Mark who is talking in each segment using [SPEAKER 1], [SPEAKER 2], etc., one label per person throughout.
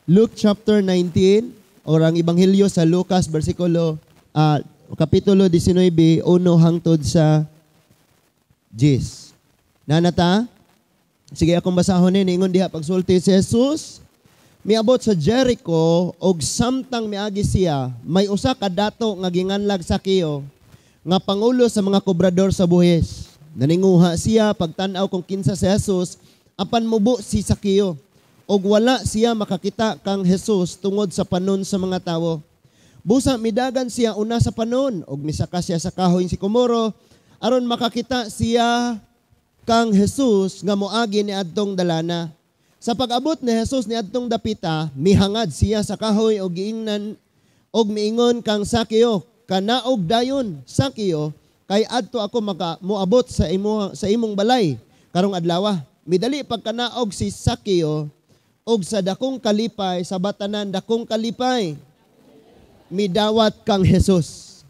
[SPEAKER 1] Luke chapter 19 or ang Ebanghelyo sa Lucas versikulo kapitulo 19, 1 hangtod sa 10. Nanata? Sige, akong basahon ni. Ingon diha pagsulti si Jesus, miabot sa Jericho og samtang miagi siya, may usa ka dato nga ginganlag Sakeo nga pangulo sa mga kobrador sa buhis. Naninguha siya pagtan-aw kung kinsa si Jesus, apan mubo si Sakeo og wala siya makakita kang Jesus tungod sa panon sa mga tawo. Busa midagan siya una sa panon og misaka siya sa kahoy sikomoro aron makakita siya kang Jesus nga moagi ni adtong dalana. Sa pag-abot ni Jesus ni adtong dapita, mihangad siya sa kahoy og giingnan og miingon kang Sakeo, "Kanaog dayon, Sakeo, kay adto ako maka moabot sa imong balay karong adlaw." Midali pagkanaog si Sakeo og sa dakong kalipay, sa batanan, "Dakong kalipay," midawat kang Jesus.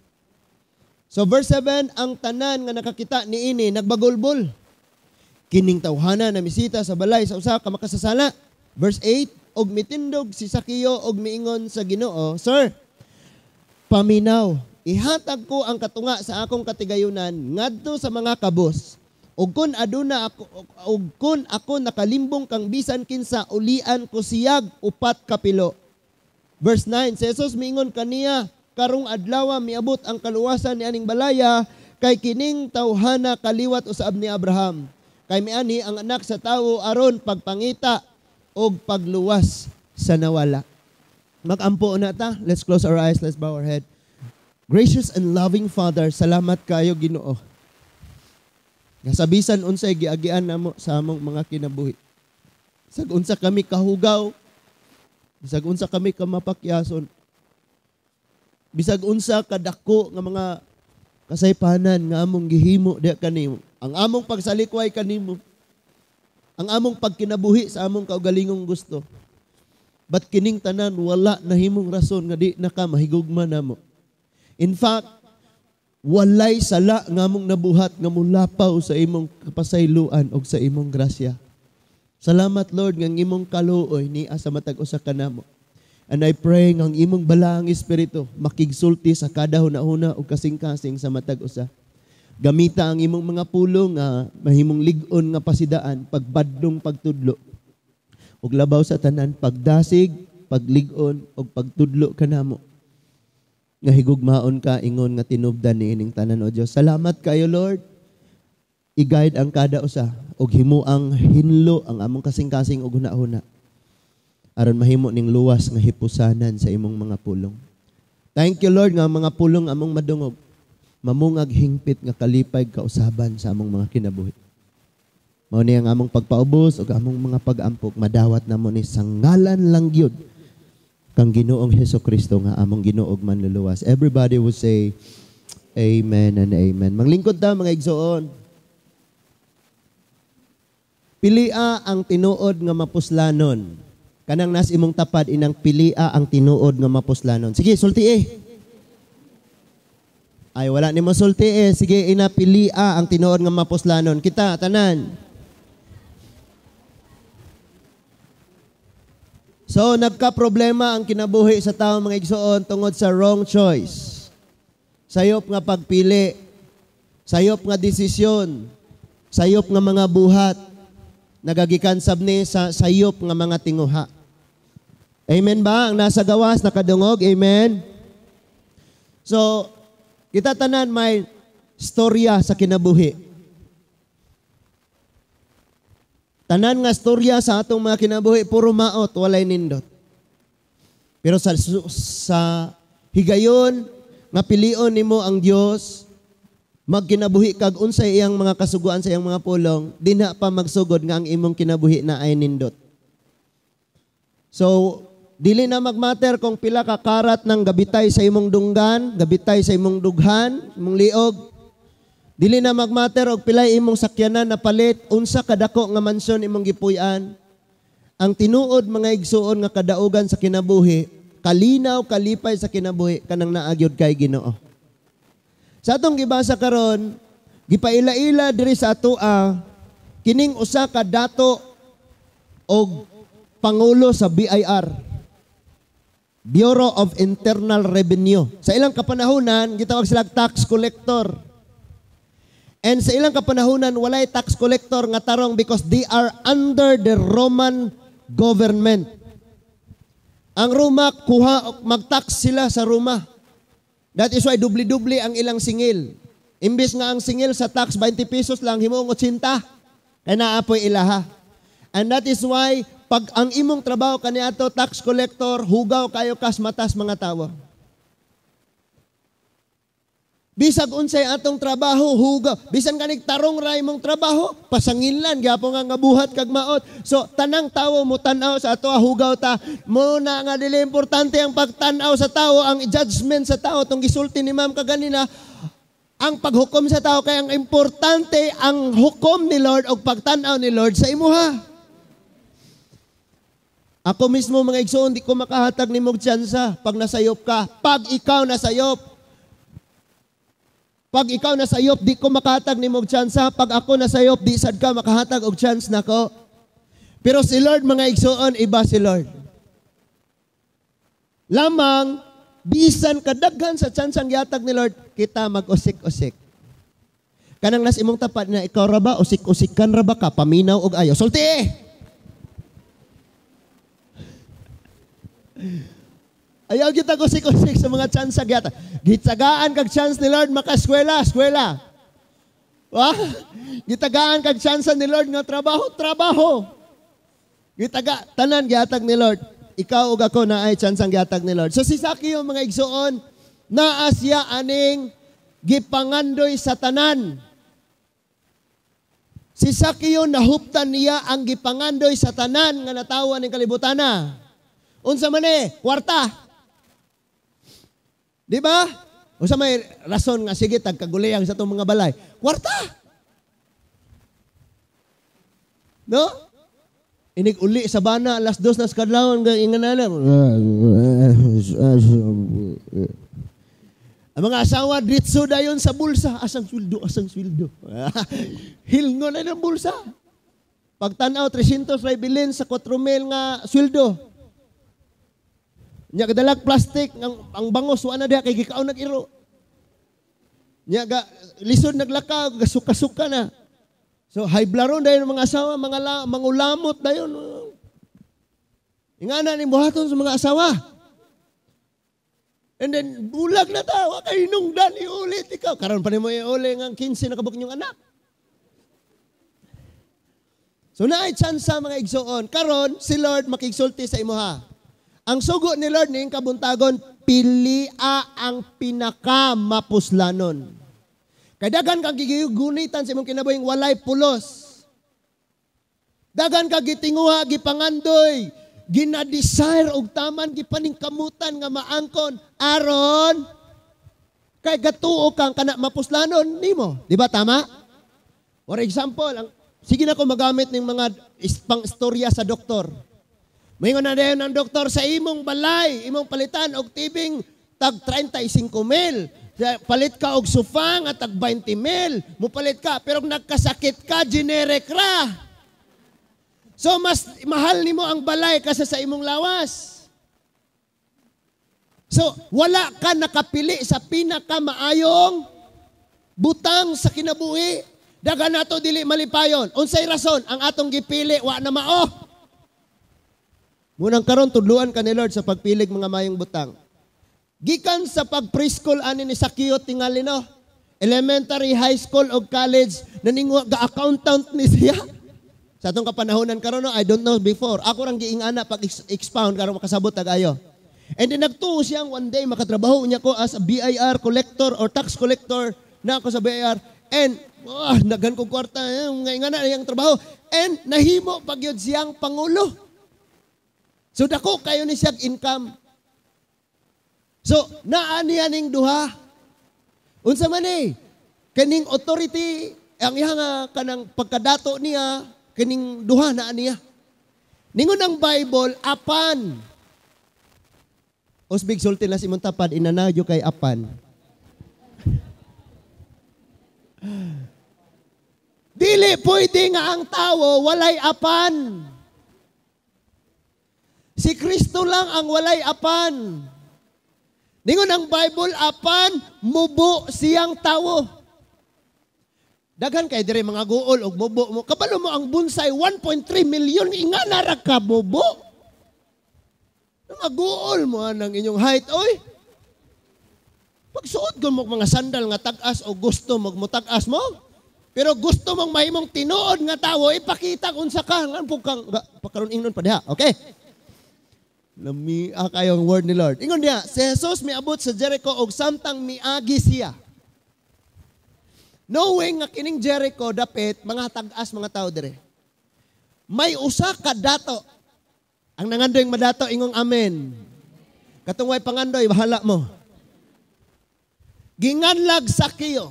[SPEAKER 1] So verse 7, ang tanan nga nakakita niini nagbagulbol. "Kining tawhana namisita sa balay sa usa ka makasasala." Verse 8, og mitindog si Sakeo og miingon sa Ginoo, "Sir, paminaw, ihatag ko ang katunga sa akong katigayunan ngadto sa mga kabos. Ug kun ako nakalimbong kang bisan kinsa, ulian ko siyag upat kapilo." Verse 9, si Jesus miingon kaniya, "Karong adlaw miabot ang kaluwasan ni aning balaya kay kining tawhana kaliwat usab ni Abraham. Kay mianhi ang Anak sa Tawo aron pagpangita og pagluwas sa nawala." Magampo na ta. Let's close our eyes, let's bow our head. Gracious and loving Father, salamat kayo, Ginoo. Nga sa bisan unsay giagian namo sa among mga kinabuhi, bisag unsa kami kahugaw, bisag unsa kami kamapakyason, bisag unsa kadako nga mga kasaypanan nga among gihimo diha kanimo, ang among pagsalikway kanimo, ang among pagkinabuhi sa among kaugalingong gusto, but kining tanan wala nahimong rason nga di na ka mahigugma namo. In fact, walay sala nga among nabuhat nga mulapaw sa imong kapasayloan og sa imong grasya. Salamat, Lord, nga ang imong kaluoy nia sa matag usa kanamo. And I pray nga ang imong balaang Espiritu makigsulti sa kada hunahuna ug kasing-kasing sa matag usa. Gamita ang imong mga pulong nga mahimong lig-on nga pasidaan, pagbadlong, pagtudlo. Ug labaw sa tanan, pagdasig, paglig-on ug pagtudlo kanamo nga higugmaon ka ingon nga tinubdan ni ining tanan, o Dios. Salamat kayo, Lord. I-guide ang kada usa ug himuang hinlo ang among kasing-kasing ug hunahuna aron mahimo ning luwas nga hipusanan sa imong mga pulong. Thank you, Lord, nga ang mga pulong among madungog mamungag hingpit nga kalipay kausaban sa among mga kinabuhi. Mao ni ang among pagpaubos ug among mga pag-ampok, madawat namo ni sa ngalan lang gyud kang Ginoong Hesus Kristo nga among Ginoo ug Manluluwas. Everybody would say, "Amen and amen." Manglingkod ta, mga igsoon. Pilia ang tinuod nga mapuslanon. Kanang nas imong tapad inang, "Pilia ang tinuod nga mapuslanon." Sige, sulti eh. Ay, wala nimo sulti eh. Sige, ina, "Pilia ang tinuod nga mapuslanon." Kita, tanan. So, nagka-problema ang kinabuhi sa tao, mga igsoon, tungod sa wrong choice. Sayop nga pagpili, sayop nga desisyon, sayop nga mga buhat, nagagikan sab ni sa sayop nga mga tinguha. Amen ba? Ang nasa gawas, nakadungog? Amen? So, kita tanan may storya sa kinabuhi. Tanan nga storya sa atong mga kinabuhi, puro maot, walay nindot. Pero sa higayon nga pilion nimo ang Dios, magkinabuhi kag unsay iyang mga kasuguan sa iyang mga pulong, dinha pa magsugod nga ang imong kinabuhi na ay nindot. So, dili na magmatter kung pila ka karat ng gabitay sa imong dunggan, gabitay sa imong dughan, imong liog. Dili na magmatter og pilay imong sakyanan na palit, unsa kadako nga mansyon imong gipuy-an. Ang tinuod, mga igsuon, nga kadaugan sa kinabuhi, kalinaw kalipay sa kinabuhi, kanang naa gyud kay Ginoo. Sa atong gibasa karon, gipaila-ila diri sa atoa kining usa ka dato og pangulo sa BIR. Bureau of Internal Revenue. Sa ilang kapanahunan, gitawag sila tax collector. And sa ilang kapanahunan, walay tax collector nga tarong because they are under the Roman government. Ang Roma, kuha, mag-tax sila sa Roma. That is why dubli-dubli ang ilang singil. Imbis nga ang singil sa tax 20 pesos lang, himuong 80. Kaya naapoy ilaha. And that is why, pag ang imong trabaho kaniadto tax collector, hugaw kayo kas matas mga tawo. Bisag unsay atong trabaho, hugaw. Bisan kanig tarong ra imong trabaho, pasangilan gyapon nga buhat kag maot. So tanang tawo mo tan-aw sa ato, hugaw ta. Mo na nga dili importante ang pagtan-aw sa tawo, ang judgment sa tawo tong gisulti ni ma'am kaganina, ang paghukom sa tao, kay ang importante ang hukom ni Lord o pagtan-aw ni Lord sa imuha. Ako mismo, mga igsoon, di ko makahatag nimo og tsansa pag nasayop ka. Pag ikaw nasayop, pag ikaw nasayop, di ko makahatag nimo og tsansa. Pag ako nasayop, di sad ka makahatag og chance nako. Pero si Lord, mga igsoon, iba si Lord. Lamang, bisan kadaghan sa chance ang gihatag ni Lord, kita mag-usik-usik. Kanang nas imong tapat na ikaw ra ba, usik-usikan ra ba ka, paminaw og ayo. Sulti! Ayaw kita usik-usik sa mga chance sa gihatag. Gitagaan kag chance ni Lord makaeskwela, eskwela. Wah? Gitagaan kag chance ni Lord nga trabaho, trabaho. Gitaga tanan gihatag ni Lord. Ikaw ug ako na ay chance ang gihatag ni Lord. So si Zacchaeus, mga igsoon, naa siya aning gipangandoy sa tanan. Si Zacchaeus, nahuptan niya ang gipangandoy sa tanan nga natawo ning kalibutana. Unsa man eh? Kwarta. Di ba? Unsa may rason nga sige tagkaguleyang sa atong mga balay? Kwarta. No? Inig uli sa bana alas 2 na sa kadlawon inganana. Ang mga asawa diretso dayon sa bulsa, asang sweldo, asang sweldo. Hilngon na ng bulsa. Pagtan-aw 300 ray bilin sa 4,000 nga sweldo. Nya kadalag plastic ang bangos wa na diha kay gikaon nag-iro. Nya ga lisod naglakaw, gasuka-suka na. So high blood dayon mga asawa, mga mangulamot dayon. Ingana ni buhaton sa mga asawa. And then bulag na ta, wa kay hinungdan iulit ikaw. Karon pa nimo iuli nga 15 na kabuk inyong anak. So naay chance sa mga igsoon. Karon si Lord makigsulti sa imuha. Ang sugo ni Lord ning kabuntagon, pilia ang pinakamapuslanon. Kay daghan kang gigunitan sa imong kinabuhing walay pulos. Daghan kang gitinguha, gipangandoy, gina-desire og taman, gipaningkamutan nga maangkon aron kay gatuo kang kana mapuslanon nimo. Di ba tama? For example, sige na ko magamit ning mga pang-istorya sa doktor. Moingon na dayon ang doktor sa imong balay, imong palitan og tibing tag 35,000. Palit ka og sofa nga tag 20,000. Mupalit ka pero nagkasakit ka, generic ra. So mas mahal nimo ang balay kaysa sa imong lawas. So wala ka nakapili sa pinakamaayong butang sa kinabuhi. Daghan nato dili malipayon. Unsay rason ang atong gipili wa na mao? Munang karon tudluan ka ni Lord sa pagpilig mga mayong butang. Gikan sa pag-preschool ani ni Zacchaeus tingali no. Elementary, high school og college naninguha ga-accountant ni siya. Sa atong kapanahonan karon no, I don't know before. Ako rang giingana pag expound karon makasabot tag ayo. And then nagtuo siyang one day makatrabaho niya ko as a BIR collector or tax collector na ako sa BIR. And naghan kog kwarta, nga ingana iyang trabaho. And nahimo pag yun siyang pangulo. So dako kayo ni siyang income. So naa niya ning duha. Unsa man eh? Kaning authority ang iya nga kanang pagkadato niya, kining duha naa niya. Ningon ang Bible, apan. Usbig sulti na si imong tapad, inanayo kay apan. Dili pwede nga ang tawo walay apan. Si Kristo lang ang walay apan. Ningon ang Bible, apan mubo siyang tawo. Daghan kay dire mga guol og mubo mo. Kabalo mo ang bonsai 1.3 million, ingana ra ka mubo. Mga guol mo ang inyong height, oy. Pagsuot ko mo mga sandal nga tag-as o gusto mo tag-as mo. Pero gusto mong mahimong tinuod nga tawo, ipakita kung unsa ka. Ngan po kang pakaron ingnon pa diha. Okay? Lamia kayo ang word ni Lord. Ingon diha, si Jesus miabot sa Jericho og samtang miagi siya. Knowing nga kining Jericho dapit mga tag-as mga tao dire. May usa ka dato. Ang nangandoy madato ingong amen. Katong way pangandoy bahala mo. Ginganlag Sakeo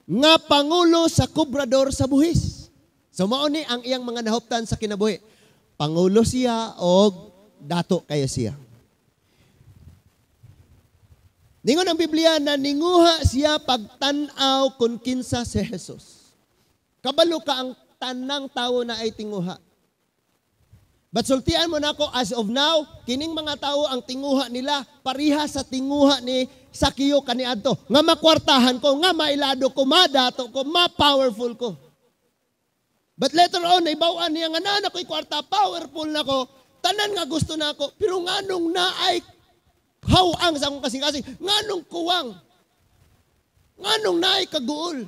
[SPEAKER 1] nga pangulo sa kubrador sa buhis. So mao ni ang iyang mga nahuptan sa kinabuhi. Pangulo siya og dato kayo siya. Ningon ang Biblia na ninguha siya pagtan-aw kung kinsa si Jesus. Kabalo ka ang tanang tawo na ay tinguha. But sultian mo nako as of now, kining mga tao ang tinguha nila pariha sa tinguha ni Sakeo kaniadto. Nga makwartahan ko, nga mailado ko, madato ko, ma-powerful ko. But later on, naibawan niya nga na ako'y kwarta, powerful na ko, tanan nga gusto na ako, pero nganong naay hawang sa akong kasing-kasing, nganong kuwang, nganong naay kaguol.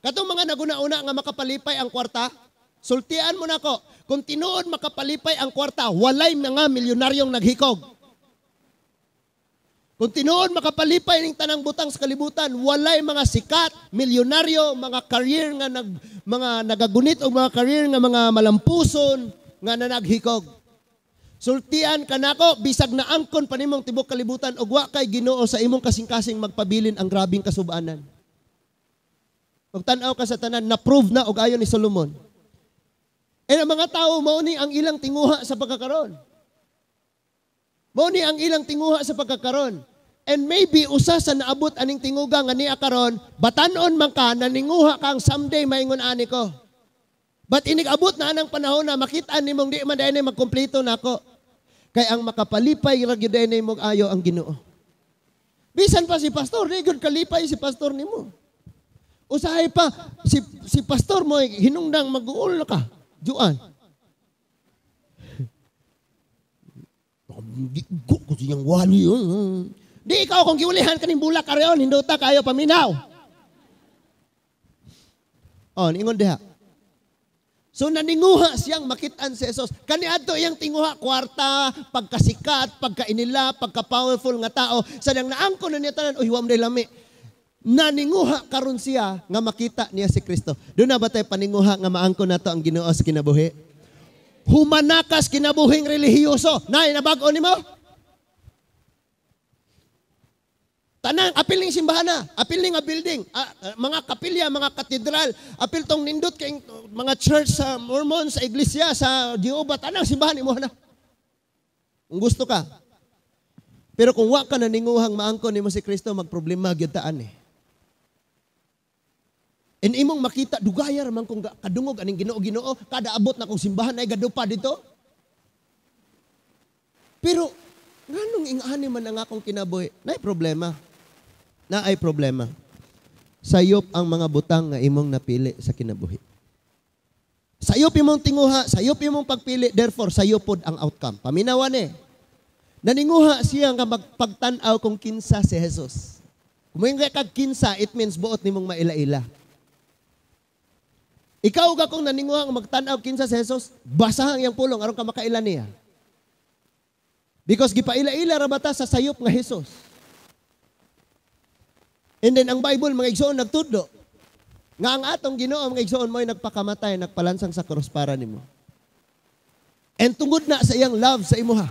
[SPEAKER 1] Katong mga naguna-una nga makapalipay ang kwarta, sultian mo nako, kung tinuod makapalipay ang kwarta, walay mga milyonaryong naghikog. Kung tinuod makapalipay ning tanang butang sa kalibutan, walay mga sikat, milyonaryo, mga career nga mga nagagunit o mga career nga mga malampuson nga nanaghikog. Sultian kanako, bisag naangkon pa nimong tibok kalibutan ug wa kay Ginoo sa imong kasing-kasing magpabilin ang grabing kasubanan. Ug tan-aw ka sa tanan, na-prove na og ayon ni Solomon. And ang mga tao mao ni ang ilang tinguha sa pagkakaron. Mao ni ang ilang tinguha sa pagkakaron. And maybe usa sa naabot aning tinguga nga niya karon, batan-on man ka naninguha kang someday maingon ani ko. But inig-abot na anang panahon na makita nimong di man dayay magkumpleto nako. Kay ang makapalipay ra gyud dayay mog ayo ang Ginoo. Bisan pa si pastor, di gyud kalipay si pastor nimo. Usahay pa si pastor mo hinungdang mag-uol na ka. Juan. Ko siyang wali. Di ikaw kung giulihan kaning bulak karon, hindota kayo paminaw. Oh, ingon diha. So naninguha siyang makitaan si Jesus. Kaniadto iyang tinguha kwarta, pagkasikat, pagkainila, pagka-powerful nga tao. Sa nang naangko na niya tanan, uy, wa man lami. Naninguha karon siya nga makita niya si Kristo. Doon na ba tayo paninguha nga maangko nato ang Ginoo sa kinabuhi? Humanakas kinabuhing relihiyoso. Nay, nabag-o nimo? Tanang, apil ning simbahan na, apil ning nga building, mga kapilya, mga katedral, apil tong nindot kay mga church sa Mormon, sa iglesia, sa Jehovah, tanang simbahan imo na. Kung gusto ka. Pero kung wa ka naninguhang maangko nimo si Kristo, magproblema gyud taan eh. And imong makita, dugayar man kung kadungog aning Ginoo-Ginoo, kada abot na kong simbahan ay gadupa dito. Pero, nganong ingani man ang akong kinabuhi? Naay problema. Naay problema. Sayop ang mga butang nga imong napili sa kinabuhi. Sayop imong tinguha, sayop imong pagpili, therefore, sayop pod ang outcome. Paminawan eh. Naninguha siya nga magpagtan-aw kung kinsa si Jesus. Kung may kag kinsa, it means buot nimong maila-ila. Ikaw ka kung naninguha ang magtan-aw kinsa si Jesus, basahan iyang pulong aron ka makaila niya. Because gipaila-ila ra bata sa sayop nga Jesus. And then ang Bible mga igsoon nagtudlo nga ang atong Ginoo mga igsoon mo'y nagpakamatay, nagpalansang sa krus para nimo. And tungod na sa iyang love sa imuha.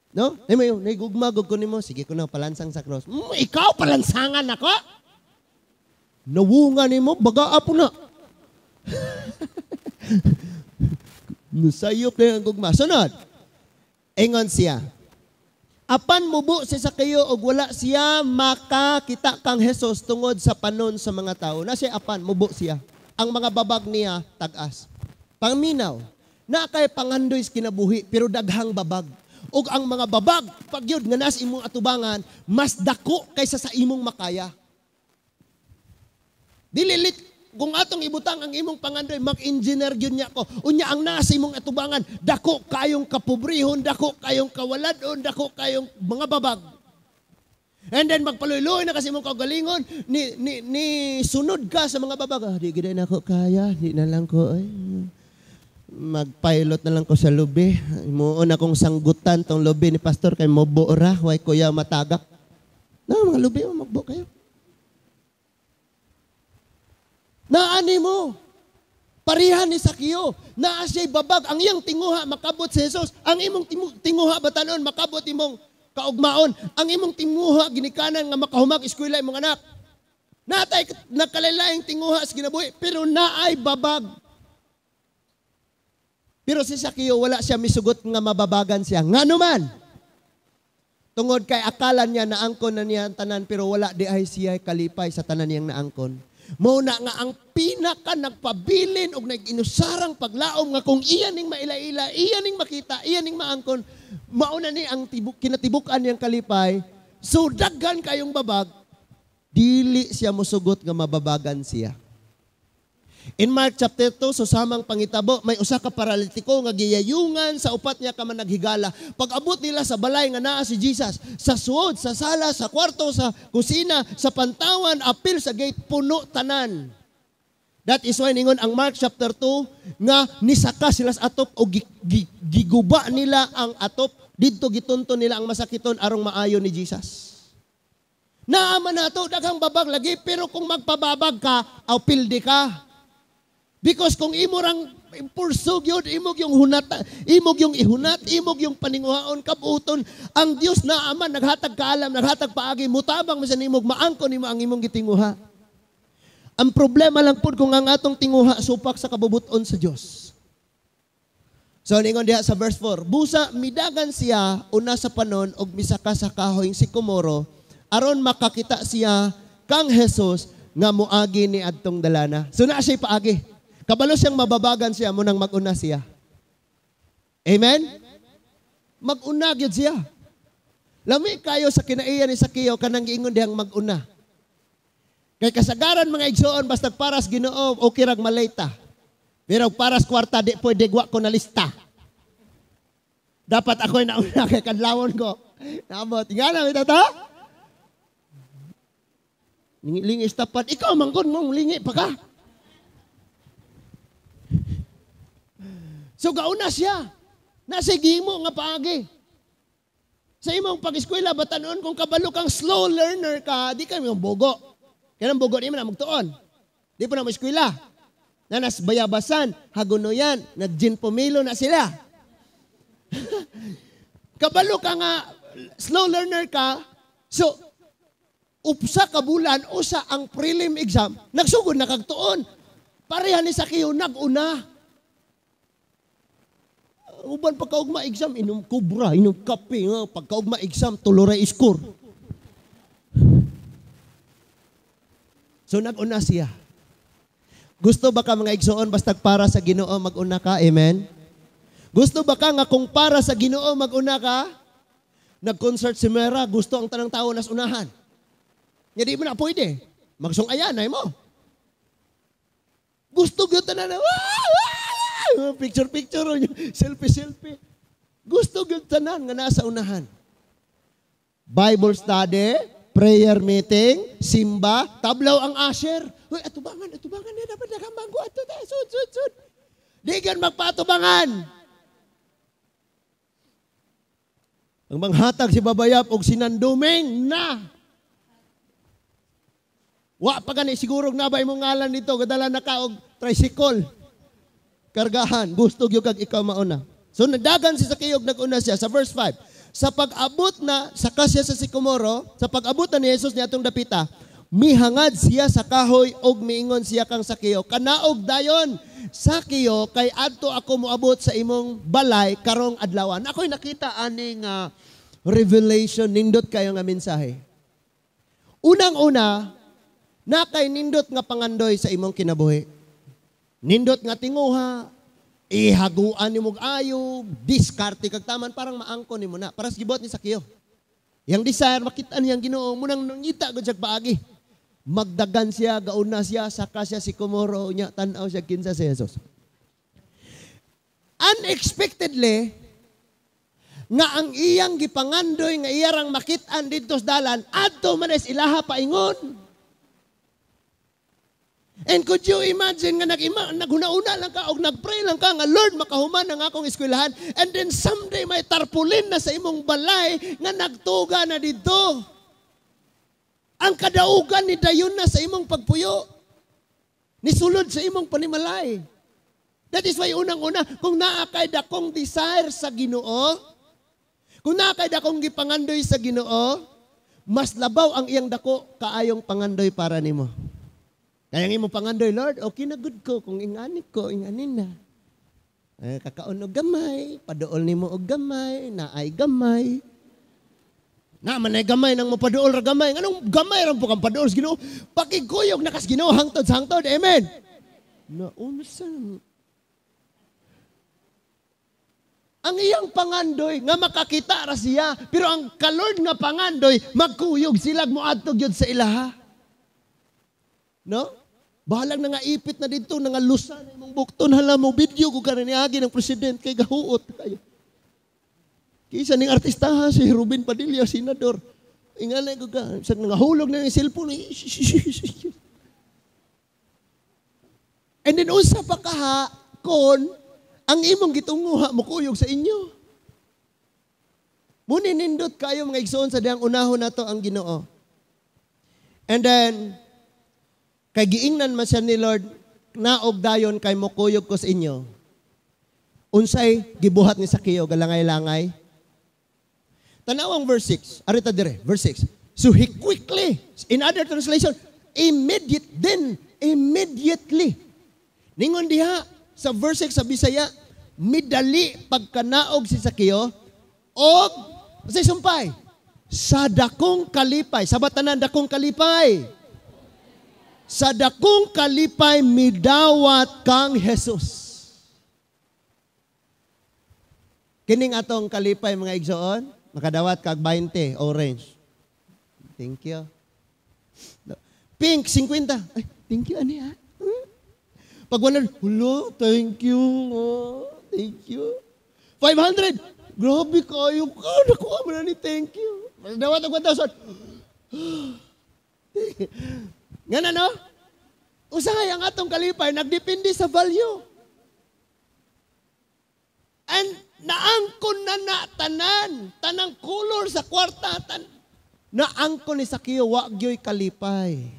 [SPEAKER 1] No? Ay mayo, naigugma gud ko nimo, sige ko na palansang sa krus. Ikaw palansangan nako? Nawunga nimo baga apo na. Nusayop na ang gugma. Sunod. Ingon siya. Apan mubo si Sakeo og wala siya makakita kang Jesus tungod sa panon sa mga tao. Na siya apan mubo siya. Ang mga babag niya tag-as. Pangminaw. Na kay pangandoy sa kinabuhi pero daghang babag. Ug ang mga babag pagyud nga nas imong atubangan mas dako kaysa sa imong makaya. Dili kung atong ibutang ang imong pangandoy, mag-engineer gyud niya ko. Unya ang nasa imong atubangan, dako kayong kapobrehon, dako kayong kawaladon, dako kayong mga babag. And then magpaluy-luoy na kasi imong kaugalingon, ni sunod ka sa mga babag. Ah, di gid na ako kaya, di na lang ko ay. Magpilot na lang ko sa lubi. Muon akong sanggutan tong lubi ni pastor kay mobo ra, way kuya matagak. Na mga lubi mo magbo kayo. Naani mo. Parihan ni Sakeo. Naa siya'y babag. Ang iyang tinguha makabot si Jesus. Ang imong tinguha batanon makabot imong kaugmaon. Ang imong tinguha ginikanan nga makahumag eskwela imong anak. Natay nakalain tinguha sa kinabuhi pero naay babag. Pero si Sakeo wala siya misugot nga mababagan siya. Ngano man? Tungod kay akala niya naangkon na niya ang tanan pero wala di ay siya kalipay sa tanan niyang naangkon. Mao na nga ang pinaka nagpabilin og nag-inusarang paglaom nga kung iya ning maila-ila, iya ning makita, iya ning maangkon, mao na ni ang kinatibuk-an niyang kalipay. So daghan kayong babag, dili siya mosugot nga mababagan siya. In Mark chapter 2, so samang pangitabo, may usa ka paralitiko nga giyayungan sa upat niya ka managhigala. Pag-abot nila sa balay nga naa si Jesus, sa suod, sa sala, sa kwarto, sa kusina, sa pantawan, apil sa gate, puno tanan. That is why ningon ang Mark chapter 2 nga nisaka sila sa atop o giguba nila ang atop, didto gitunton nila ang masakiton arong maayo ni Jesus. Naaman nato daghang babag lagi, pero kung magpababag ka, aw pildi ka. Because kung imo rang pursug yun, imog yung hunat, imog yung ihunat, imog yung paninguhaon, kabuton, ang Dios na ama, naghatag kaalam, naghatag paagi, mutabang mo sa nimog, maangkon nimo ang imong gitinguha. Ang problema lang pud kung ang atong tinguha supak sa kabubuton sa Dios. So ningon diha sa verse 4, busa midagan siya una sa panon og misaka sa kahoyng sikomoro aron makakita siya kang Jesus nga moagi ni adtong dalana. So naa siya paagi. Kabalo siyang mababagan siya, munang mag-una siya. Amen? Mag-una gyud siya. Lami kayo sa kinaiya ni Sakeo kanang giingon dihang mag-una. Kay kasagaran mga igsoon basta paras Ginoo okay rag maleta. Pero paras kwarta di pwede gwa ko na lista. Dapat ako'y nauna kay kadlawon ko. Naabot. Nga na ta? Lingi-lingi tapat. Ikaw manggon mong lingi pa ka. So gauna siya. Nasa gimo nga paagi. Sa imong pag-eskwela batanon kung kabalo kang slow learner ka, di ka yung bogo. Kaya ang bogo di man na magtuon. Di pa na mo eskwela. Nanas bayabasan, hagunoyan, nag-gin pumilo na sila. Kabalo ka nga, slow learner ka, so upsa ka bulan, usa ang prelim exam, nagsugod na kagtuon. Pareha ni Sakeo, nag-una. Uban pagkaugma exam, inom kubra, inom kape, pagkaugma exam, tuloray score. So nag-una siya. Gusto ba ka mga igsoon basta para sa Ginoo mag-una ka? Amen? Gusto ba ka nga kung para sa Ginoo mag-una ka? Nag-concert si Mera, gusto ang tanang tao nas unahan. Nga di mo na pwede. Magsungayan ay mo. Gusto gyud tanan na, picture picture, selfie selfie. Gusto gyud tanan nga nasa unahan. Bible study, prayer meeting, simba, tablaw ang usher. Uy, atubangan, atubangan na dapat nakamanggo ato ta. Sud, sud, sud. Di gan magpatubangan. Ang manghatag si Babayap og sinandumeng na. Wa pa gani siguro na ba imong ngalan dito, gadala na ka og tricycle. Kargahan, gusto gyud kag ikaw mauna. So nagdagan si Sakeo naguna siya sa verse 5. Sa pag-abot na saka siya sa sikomoro, sa pag-abot na ni Jesus ni atong dapita, mihangad siya sa kahoy og miingon siya kang Sakeo, kanaog dayon Sakeo kay adto ako moabot sa imong balay karong adlawan. Ako'y nakita aning revelation, nindot kayo nga mensahe. Unang-una, na kay nindot nga pangandoy sa imong kinabuhi. Nindot nga tinguha, Ihaguan nimo og ayo, diskarte kag taman parang maangkon nimo na. Para sa gibuhat ni Sakeo. Yang desire makita niyang Ginoo, munang nangita gud siya paagi. Magdagan siya, gauna siya, saka siya sycomoro nya tan-aw siya kinsa si Jesus. Unexpectedly, nga ang iyang gipangandoy nga iyarang makit-an didto sa dalan, adto man is ilaha paingon. And could you imagine nga naghuna-una lang ka og nagpray lang ka nga, "Lord, makahuman ang akong eskwelahan," and then someday may tarpaulin na sa imong balay nga nagtuga na didto. Ang kadaugan ni dayon na sa imong pagpuyo. Nisulod sa imong panimalay. That is why unang-una, kung naa kay dakong desire sa Ginoo, kung naa kay dakong gipangandoy sa Ginoo, mas labaw ang iyang dako kaayong pangandoy para nimo. Kaya ang imong pangandoy, "Lord, okay na good ko kung ingani ko, ingani na." Eh, kakaon og gamay, paduol nimo og gamay, naay gamay. Na man ay gamay nang mapaduol ra gamay. Anong gamay ra po kang paduol sa Ginoo? Pakigkuyog na kas Ginoo hangtod sa hangtod. Amen. Naunsa ang iyang pangandoy nga makakita ra siya, pero ang ka-Lord nga pangandoy magkuyog sila moadto gyud sa ilaha. No? Bahalag na nga ipit na dito, nga lusa na imong bukton, hala mo video ko karon niagi ng president kay gahuot kayo. Kisa ning artistaha si Ruben Padilla, senador. Ingalay ko ka, sa nga hulog na yung cellphone. And then unsa pa kaha kon ang imong gitunguha mukuyog sa inyo. Muni nindot kayo, mga igsoon, sa diyang unahon nato ang Ginoo. And then kay giingnan man siya ni Lord, "Naog dayon kay mokuyog ko sa inyo." Unsay gibuhat ni Sakeo galangay-langay? Tanaw ang verse 6. Arita dire, verse 6. So he quickly, in other translation, immediate, then immediately. Ningon diha sa verse 6 sa Bisaya, midali pagkanaog si Sakeo og sa sumpay sa dakong kalipay. Sa batanan, dakong kalipay. Sa dakong kalipay midawat kang Jesus. Kining atong kalipay, mga igsoon, makadawat kag 20, orange. Thank you. Pink, 50. Ay, thank you, ani ha. Pag 100, hulo, thank you. Oh, thank you. 500, grabe kayo ka, nakuha mo na ni thank you. Dawat og 1,000. Nga na, no? Usahay ang atong kalipay, nagdepende sa value. And naangkon na na tanan, tanang color sa kwarta, naangkon ni Sakeo, wa gyoy kalipay.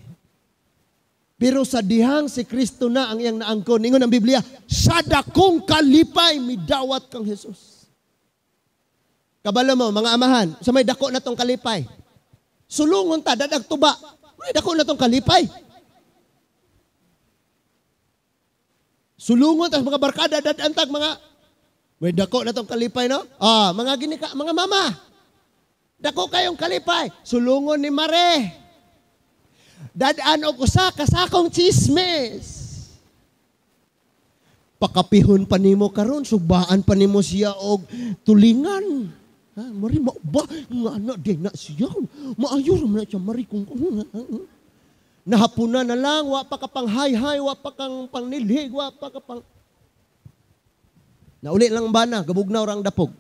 [SPEAKER 1] Pero sa dihang si Kristo na ang iyang naangkon, ingon ang Biblia, sa dakong kalipay midawat kang Jesus. Kabalo mo, mga amahan, sa may dako na tong kalipay. Sulungon ta, dadag tuba. May dako na tong kalipay. Sulungon ta mga barkada, dadantag mga may dako na tong kalipay, no? Ah, mga ginika, mga mama. Dako kayong kalipay. Sulungon ni Mare. Dadaan og usa ka sakong chismis. Pakapihon pa nimo karon, sugbaan pa nimo siya og tulingan. Ha, Mari, ma ba nga na di na siya. Maayo ra man na siya, Mari, kung nahapuna na lang, wa pa ka pang hay-hay, wa pa kang pangnilhig, wa pa ka pang nauli lang bana, gabugnaw ra ang dapog.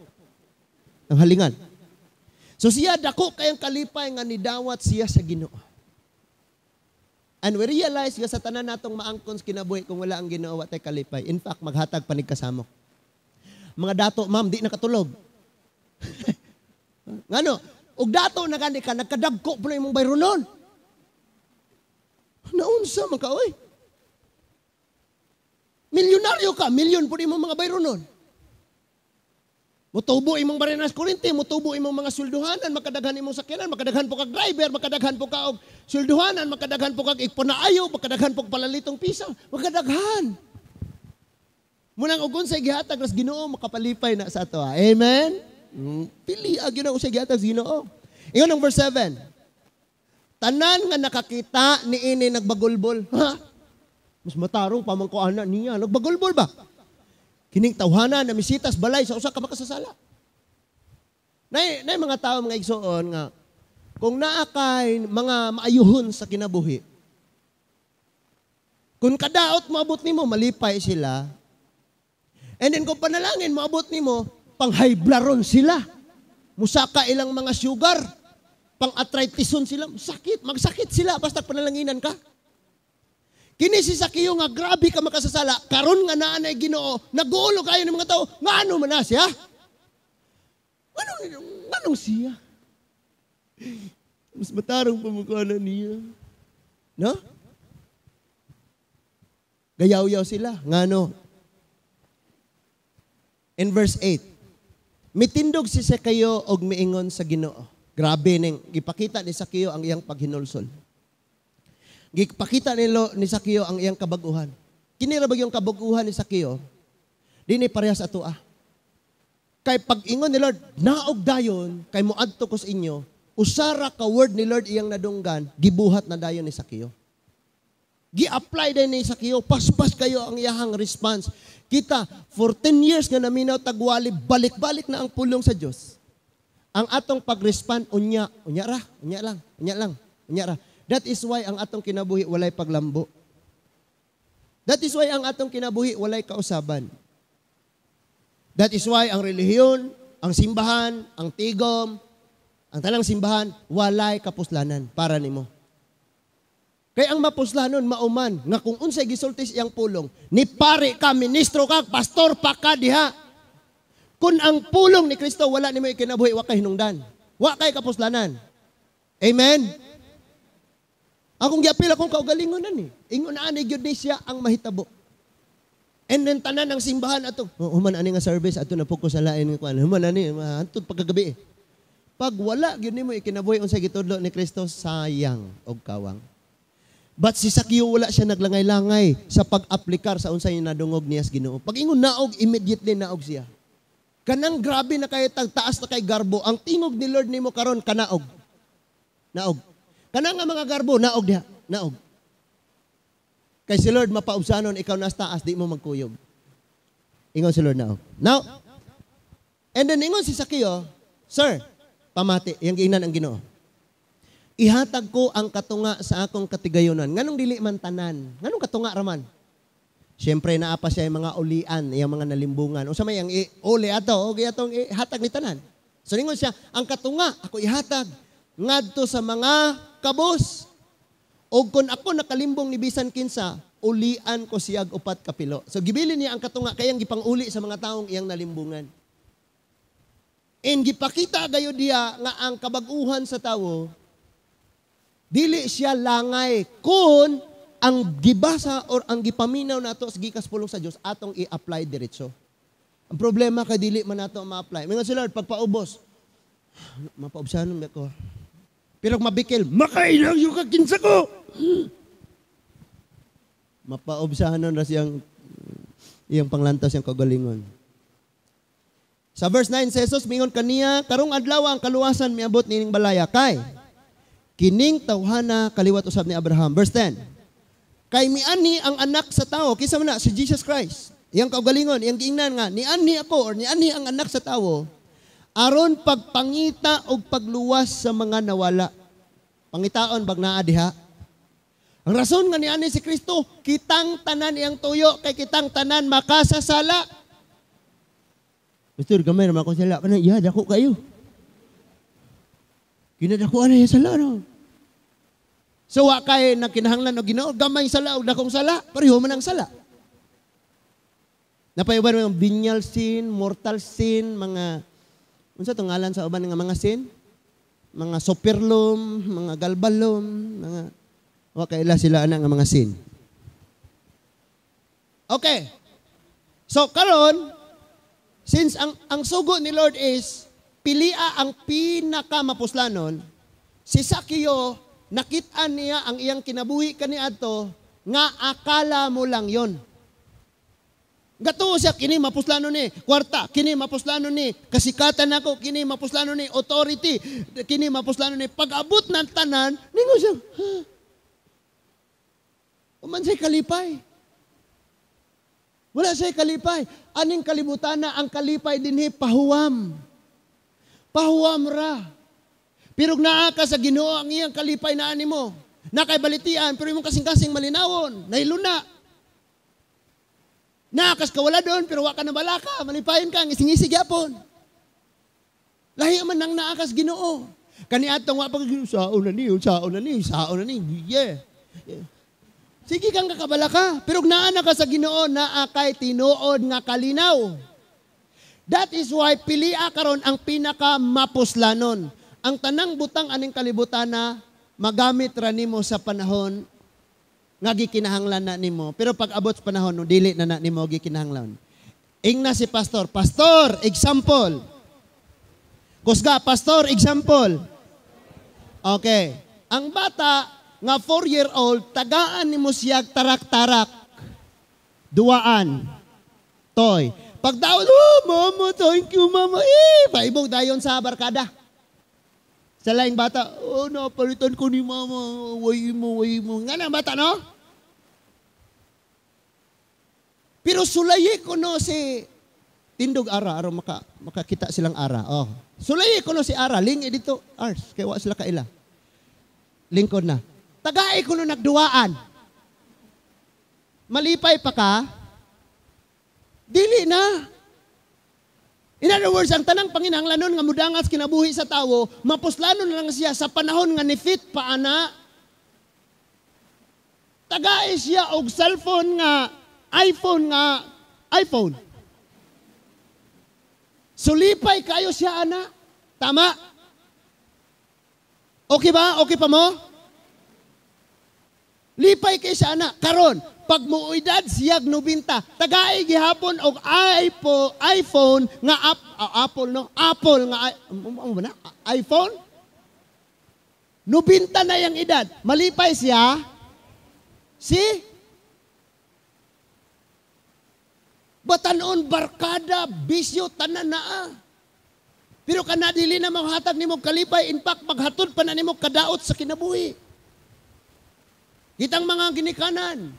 [SPEAKER 1] Ang halingan. So siya dako kayang kalipay nga nidawat siya sa Ginoo. And we realize nga sa tanan natong maangkon sa kinabuhi, kung wala ang Ginoo, wa tay kalipay. In fact, maghatag panig kasamok. Mga dato, ma'am, di nakatulog. Ngano? Og dato na gani ka, nagkadagko po na imong bayronon. Naunsa man ka, oy. Milyonaryo ka, milyon po imong mga bayronon. Mutubo imong barinas kuryente, mutubo imong mga swelduhanan, makadaghan imong sakyanan, makadaghan po kag driver, makadaghan po ka og swelduhanan, makadaghan po kag igpunaayo, makadaghan po kag palalitong pisa, makadaghan. Munang og unsay gihatag ras Ginoo, makapalipay na sa ato. Amen. Pili ag yun ang unsay gihatag sa Ginoo. Ingon ang verse 7. Tanan nga nakakita niini nagbagulbol. Ha? Mas matarong pa man ko ana niya, nagbagulbol ba? Kining tawhana na misitas balay sa usa ka makasasala. Nay mga tao, mga igsoon, nga kung naa kay mga maayuhon sa kinabuhi, kung kadaot moabot nimo, malipay sila. And then kung panalangin moabot nimo, panghayblaron sila. Musaka ilang mga sugar, pang-arthritisun sila, sakit, magsakit sila basta panalanginan ka. Kini si Sakeo nga grabe ka makasasala, karon nga naa nay Ginoo, nagulo kayo ng mga tao, ngano man na siya? Nganong siya? Mas matarong pa mukha na niya. No? Gayaw-yaw sila. Ngano? In verse 8, mitindog si Sakeo og miingon sa Ginoo. Grabe ning gipakita ni Sakeo ang iyang paghinulsol. Gipakita nilo ni Sakeo ang iyang kabaguhan. Kini ra ba yung kabaguhan ni Sakeo? Dini parehas ato ah. Kay pag-ingon ni Lord, naog dayon kay moadto ko sa inyo, usara ka word ni Lord iyang nadunggan, gibuhat na dayon ni Sakeo. Gi-apply din ni Sakeo, paspas kayo ang iyahang response. Kita, for 10 years nga naminaw tagwali, balik-balik na ang pulong sa Dios. Ang atong pag-respond, unya, unya ra, unya lang, unya lang, unya ra. That is why ang atong kinabuhi walay paglambo. That is why ang atong kinabuhi walay kausaban. That is why ang relihiyon, ang simbahan, ang tigom, ang tanang simbahan, walay kapuslanan para nimo. Kay ang mapuslanon mauman nga kung unsay gisulti sa iyang pulong, ni pare ka, ministro ka, pastor pa ka diha. Kung ang pulong ni Kristo wala nimo ikinabuhi, wa kay hinungdan. Wa kay kapuslanan. Amen. Akong giapil akong kaugalingon ani. Ingon ani gyud ni siya ang mahitabo. And then tanan ang simbahan ato. Human ani nga service ato na focus sa lain nga kuan. Human ani hantod pagkagabi. Pag wala gyud nimo ikinabuhi unsay gitudlo ni Kristo, sayang og kawang. But si Sakeo wala siya naglangay-langay sa pag-aplikar sa unsay nadungog niya sa Ginoo. Pag ingon naog, immediately naog siya. Kanang grabe na kay tagtaas na kay garbo, ang tingog ni Lord nimo karon kanaog. Naog. Kanang nga mga garbo, naog diha, naog. Kay si Lord mapaubsanon, ikaw nas taas, di mo magkuyog. Ingon si Lord naog. Now, and then ingon si Sakeo, "Sir, pamati, iyang giingnan ang Ginoo. Ihatag ko ang katunga sa akong katigayonan." Nganong dili man tanan? Nganong katunga raman? Siyempre, naa pa siya yung mga ulian, yung mga nalimbungan. O sa may ang uli ato, o atong ihatag ni tanan. So ningon siya, ang katunga, ako ihatag ngadto sa mga kabos. O kung ako nakalimbong ni bisan kinsa, ulian ko siyag upat kapilo. So gibilin niya ang katunga kayang gipanguli sa mga taong iyang nalimbungan. And gipakita gayo diya nga ang kabaguhan sa tawo, dili siya langay kung ang gibasa or ang gipaminaw nato sa gikas pulong sa Dios atong i-apply diretso. Ang problema kay dili man nato ma-apply. Mingon si Lord, pagpaubos, mapaubsanon ba ko? Pero mabikil, makailang yung kakinsa ko. Mapaubsanon ra siyang iyang panglantaw siyang kagalingon. Sa verse 9, si Jesus mingon kaniya, "Karong adlaw ang kaluwasan miabot nining balaya kay kining tawhana kaliwat usab ni Abraham." Verse 10. Kay mianhi ang anak sa tao, kinsa man na? Si Jesus Christ. Iyang kaugalingon, iyang giingnan nga nianhi ako or nianhi ang anak sa tawo aron pagpangita og pagluwas sa mga nawala. Pangitaon bag naa diha. Ang rason nga nianhi si Kristo, kitang tanan iyang tuyo kay kitang tanan makasasala. Pastor, gamay naman ako sala. Kana, ya, dako kayo. Kinadako ana yung sala, no? So, wa kay nagkinahanglan og Ginoo, gamay sala og dakong sala, pareho man ang sala. Napayuban mga venial sin, mortal sin, mga unsa tong ngalan sa uban nga mga sin? Mga superlum, mga galbalum, mga wa kaila sila ana nga mga sin. Okay. So karon, since ang sugo ni Lord is pilia ang pinaka mapuslanon, si Sakeo nakit-an niya ang iyang kinabuhi kaniadto nga akala mo lang yon. Gatuo siya, kini mapuslano ni kwarta, kini mapuslano ni kasikatan nako, kini mapuslano ni authority, kini mapuslano ni pag-abot ng tanan, ningon siya, ha? Uman siya kalipay. Wala siya kalipay. Aning kalibutan na ang kalipay dinhi pahuwam. Pahuwam ra. Pero naa ka sa Ginoo ang iyang kalipay na animo. Nakay balitian pero imong kasing-kasing malinawon, nahiluna. Naa kas kawala doon pero wa ka na balaka, malipayon ka ngising-ngisig gyapon. Lahi man nang naa kas Ginoo. Kaniadtong wa pa saon na ni, saon na ni, saon na ni. Yeah. Yeah. Sige kang kakabalaka, pero naa na ka sa Ginoo, naa kay tinuod nga kalinaw. That is why pilia karon ang pinaka mapuslanon. Ang tanang butang aning kalibutan na magamit ra nimo sa panahon nga gikinahanglan na nimo. Pero pag abot sa panahon no, dili na na nimo gikinahanglan. Ingna si pastor, pastor, example. Kusga, pastor, example. Okay. Ang bata nga 4-year-old, tagaan nimo siya tarak-tarak. Duwaan. Toy. Pagdaon, oh, mama, thank you, mama. Eh, paibog dayon sa barkada. Sa laing bata, oh, napalitan ko ni mama. Way mo, way mo. Nga na ang bata, no? Pero sulayi ko no si Tindog Ara, aron makakita silang ara. Oh. Sulayi ko no si Ara, lingi dito, ars, kay wa sila kaila. Lingkod na. Tagay ko no nagduwaan. Malipay pa ka? Dili na. In other words, ang tanang panginahanglanon nga mudangas kinabuhi sa tawo, mapuslanon na lang siya sa panahon nga ni-fit pa ana. Tagay siya og cellphone nga iPhone nga iPhone. Sulipay kayo siya ana. Tama? Okay ba? Okay pa mo? Lipay kay siya ana. Karon, pag muedad siyag 90, tagay gihapon og iPhone nga Apple no, Apple nga ano ba na? iPhone? 90 na yang edad. Malipay siya? Si? Batanon, barkada, bisyo, tanan naa. Pero kana dili na maghatag nimo kalipay, in fact, maghatod pa na nimo kadaot sa kinabuhi. Kitang mga ginikanan,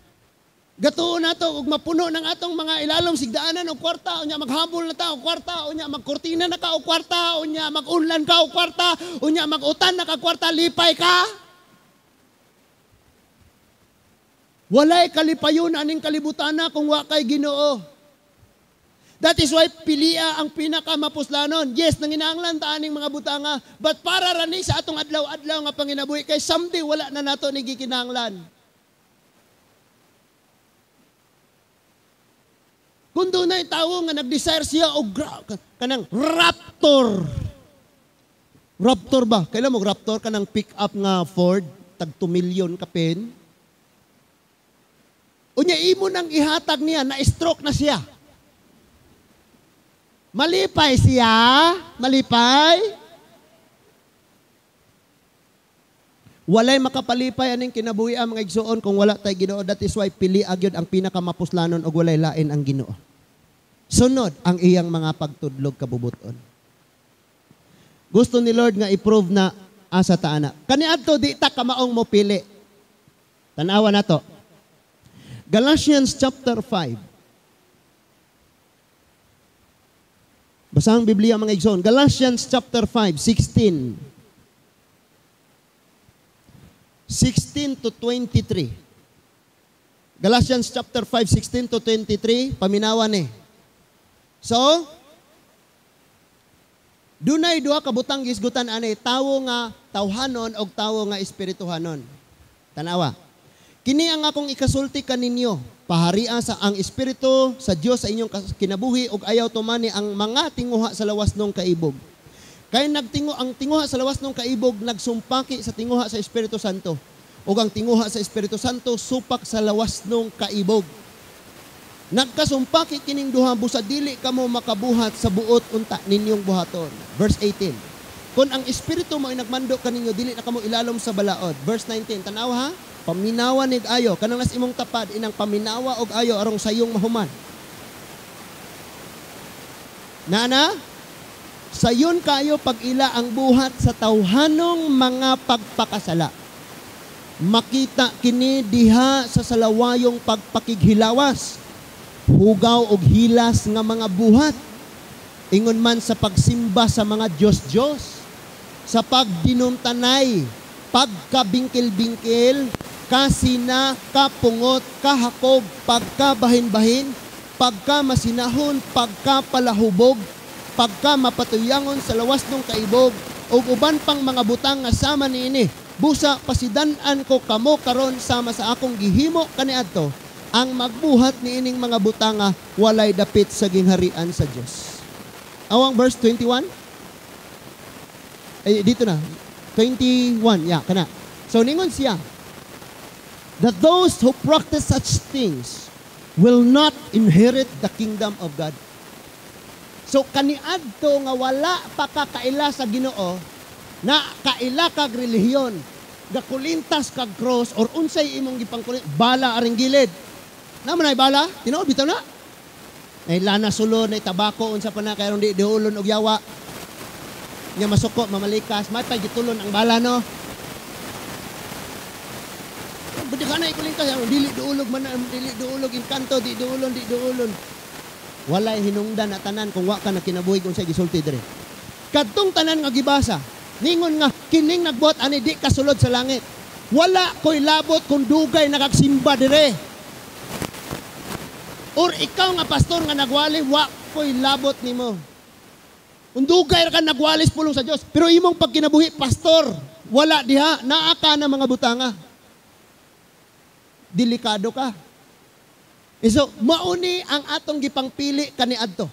[SPEAKER 1] gatuon nato og mapuno ng atong mga ilalom sigdaanan og kwarta, unya maghabol na ta og kwarta, unya magkurtina na ka og kwarta, unya magunlan ka og kwarta, unya magutan na ka kwarta, lipay ka. Walay kalipayon aning kalibutan na kung wa kay Ginoo. That is why pilia ang pinakamapuslanon. Yes, nanginahanglan ta aning mga butanga, but para rani sa atong adlaw-adlaw nga panginabuhi kay someday wala na nato ni gikinahanglan. Kung dunay tawo nga nag-desire siya og kanang Raptor. Raptor ba? Kailan mo Raptor kanang pick up nga Ford tag 2 million kapin? Unya imo nang ihatag niya na stroke na siya. Malipay siya? Malipay? Walay makapalipay aning kinabuhi ang mga igsuon kung wala tay Ginoo. That is why pili agyod ang pinakamapuslanon og walay lain ang Ginoo. Sunod ang iyang mga pagtudlog kabubuton. Gusto ni Lord nga i-prove na asa ta ana. Kaniadto di ta kamaong mo pili. Tan-awa nato. Galatians chapter 5. Basa ang Biblia mga igsoon. Galatians chapter 5, 16. 16 to 23. Galatians chapter 5, 16 to 23, paminawan eh. So, dunay duha ka butang gisgutan ani, tawo nga tawhanon og tawo nga espirituhanon. Tanawa. Kini ang akong ikasulti kaninyo, paharia sa ang espiritu sa Dios sa inyong kinabuhi ug ayaw tumani ang mga tinguha sa lawas nung kaibog. Kay nagtingo ang tinguha sa lawas nung kaibog nagsumpaki sa tinguha sa Espiritu Santo. Ug ang tinguha sa Espiritu Santo supak sa lawas nung kaibog. Nagkasumpaki kining duha busa dili kamo makabuhat sa buot unta ninyong buhaton. Verse 18. Kung ang espiritu mo ay nagmando kaninyo dili na kamo ilalom sa balaod. Verse 19. Tanaw ha? Paminawa nig ayo kanang nas imong tapad inang paminawa og ayo arong sayong mahuman. Nana? Sayon kayo pag-ila ang buhat sa tawhanong mga pagpakasala. Makita kini diha sa salawayong pagpakighilawas. Hugaw og hilas nga mga buhat. Ingon man sa pagsimba sa mga Diyos-Diyos, sa pagdinumtanay, pagkabingkil-bingkil, kasina, kapungot, kahakog, pagkabahin-bahin, pagkamasinahon, pagkapalahubog, pagkamapatuyangon sa lawas ng kaibog, ug uban pang mga butang nga sama niini. Busa pasidan-an ko kamo karon sama sa akong gihimo kaniadto, ang magbuhat niining mga butanga walay dapit sa gingharian sa Dios. Awang verse 21? Ay, dito na. 21, yeah, kana. So, ningon siya, that those who practice such things will not inherit the kingdom of God. So, kaniadto nga wala pa ka kaila sa Ginoo, na kaila kag relihiyon, gakulintas kag cross, or unsay imong gipangkulin, bala aring gilid. Naman ay bala? Tinuod bitaw na? Nay lana sulod, nay tabako, unsa pa na, kaya di diulon og yawa. Nya masuko, mamalikas, may pa gitulon ang bala, no? Budi ka na ikulintas, dili duulog man, dili duulog, inkanto, di duulon, di duulon. Walay hinungdan na tanan kung wa ka na kinabuhi kung sa gisulti diri. Kadtong tanan nga gibasa, ningon nga kining nagbuhat ani di kasulod sa langit. Wala ko'y labot kung dugay nakagsimba dire. Or ikaw nga pastor nga nagwali, wa ko'y labot nimo. Kung dugay ra ka nagwalis pulong sa Dios, pero imong pagkinabuhi pastor, wala diha, naa ka na mga butanga. Delikado ka. E so, mauni ang atong gipangpili kaniadto.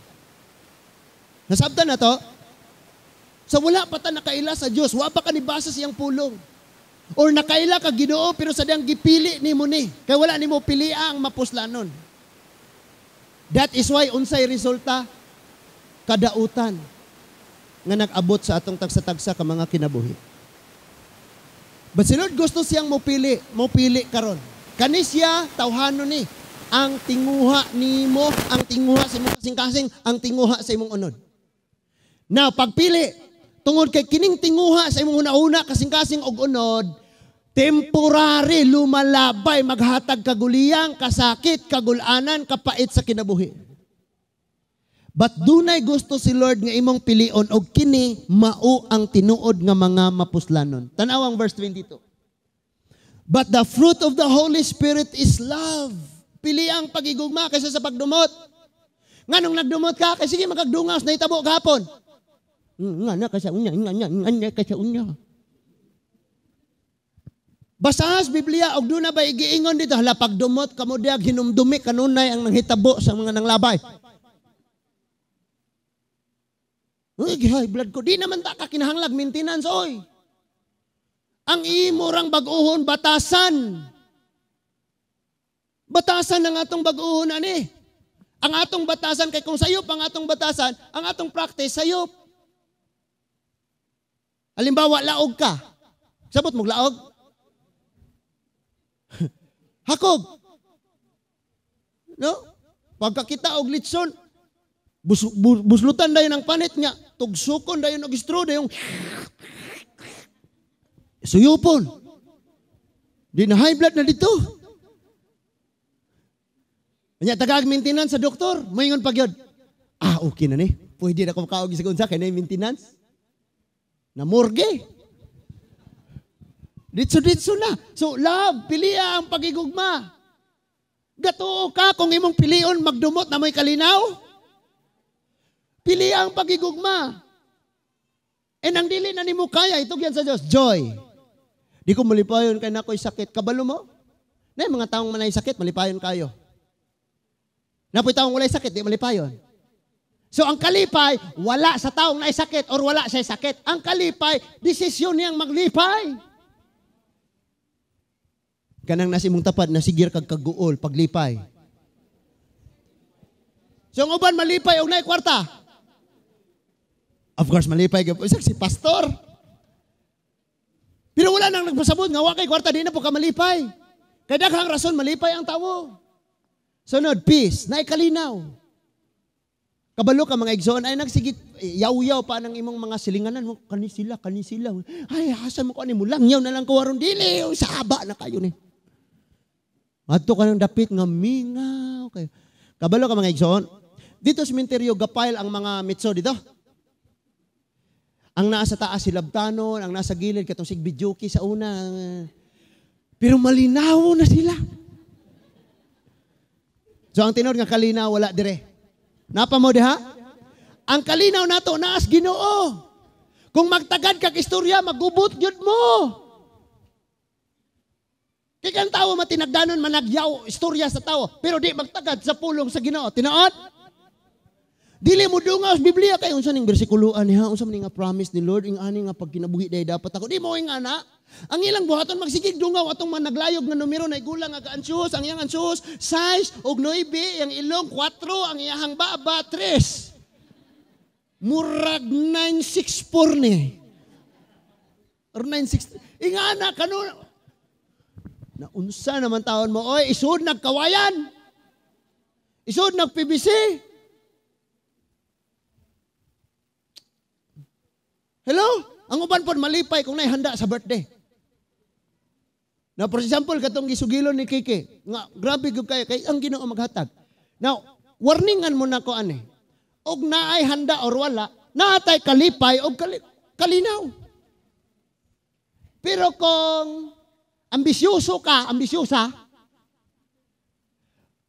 [SPEAKER 1] Nasabtan na to? So wala pa ta nakaila sa Dios, wa pa ka nibasa siyang pulong. Or nakaila ka Ginoo pero sa diyang gipili nimo ni. Kay wala nimo pilia ang mapuslanon. That is why unsay resulta kadautan nga nag-abot sa atong tagsa-tagsa ka mga kinabuhi. But si Lord gusto siyang mopili, mopili karon. Kani siya tawhanon ni ang tinguha nimo, ang tinguha sa imong kasing-kasing, ang tinguha sa imong unod. Now, pagpili, tungod kay kining tinguha sa imong una-una, kasing-kasing og unod, temporary, lumalabay, maghatag kaguliyang, kasakit, kagulanan, kapait sa kinabuhi. But dunay gusto si Lord nga imong pilion og kini mao ang tinuod nga mga mapuslanon. Tan-awang verse 22. But the fruit of the Holy Spirit is love. Pili ang pagigugma kaysa sa pagdumot. Nganong nagdumot ka? Kay sige makagdungas, nahitabo gahapon. Nga na kasi unya, nga nga nga kasi unya. Basahas Biblia og doon na ba igiingon dito, hala pagdumot kamo diag hinumdumi kanunay ang nanghitabo sa mga nanglabay. Uy, high blood ko. Di naman ta ka kinahanglag maintenance oy. Ang imo rang bag-uhon batasan. Batasan ang atong bag-uhon ani. Ang atong batasan kay kung sayop ang atong batasan, ang atong practice sayop. Halimbawa laog ka. Sabot mo laog? Hakog. No? Pagkakita og litson, buslutan dayon ang panit niya, tugsukon dayon og straw dayon. Suyupon. Di na high blood na dito. Nya tagag maintenance sa doktor, moingon pa gyud. Ah, okay na ni. Pwede na ko makaog sa unsa kay na maintenance. Na morgue. Ditso-ditso na. So love, pilia ang pagigugma. Gatuo ka kung imong pilion magdumot na mo'y kalinaw. Pili ang pagigugma. And ang dili na nimo kaya, itugyan sa Diyos, joy. Di ko malipayon kay nakoy sakit. Kabalo mo? Na mga taong manay sakit, malipayon kayo. Napoy taong walay sakit, di malipayon. So ang kalipay, wala sa taong naay sakit or wala siya sakit. Ang kalipay, desisyon niyang maglipay. Kanang nasa imong tapad, nasigir kag kaguol, paglipay. So ang uban malipay og naay kwarta. Of course, malipay ka. Si pastor. Pero wala nang nagpasabot nga wa kay kwarta, di na po ka malipay. Kay daghang rason malipay ang tawo. Sunod, peace, naay kalinaw. Kabalo ka mga igsoon ay nagsigit yaw-yaw pa ng imong mga silinganan mo kani sila, kani sila. Ay, asa mo ko ani mo langyaw na lang ko aron dili, saba na kayo ni. Adto ka ng dapit nga mingaw kayo. Kabalo ka, mga igsoon. Dito sa sementeryo, gapile ang mga mitso dito. Ang naa sa taas si Labtanon, ang nasa gilid katong sig videoke sa una. Pero malinaw na sila. So ang tinuod nga kalinaw wala dire. Napa mo diha? Ang kalinaw nato naas Ginoo. Kung magtagad kag istorya, magubot gyud mo. Kay kang tawo matinagdanon managyaw istorya sa tawo, pero di magtagad sa pulong sa Ginoo. Tinuod? Dili mo dungaw sa Biblia kay unsa ning bersikuloan niya, unsa man nga promise ni Lord ing ani nga pagkinabuhi day dapat ako. Di mo ing ana. Ang ilang buhaton magsigig dungaw atong mga naglayog nga numero na igulang nga ansyos, ang iyang ansyos size og 9, ang ilong 4, ang iyahang baba 3. Murag 964 ni. Or 96. Ingana kano na unsa naman taon mo, oy, isud nagkawayan. Isud nag PVC. Hello? Ang uban pod malipay kung naihanda sa birthday. Now, for example, katong gisugilon ni Kiki, nga grabe gyud kayo kay ang Ginoo maghatag. Now, warningan mo na ko ani. Og naay handa or wala, naatay kalipay og kalinaw. Pero kung ambisyoso ka, ambisyosa,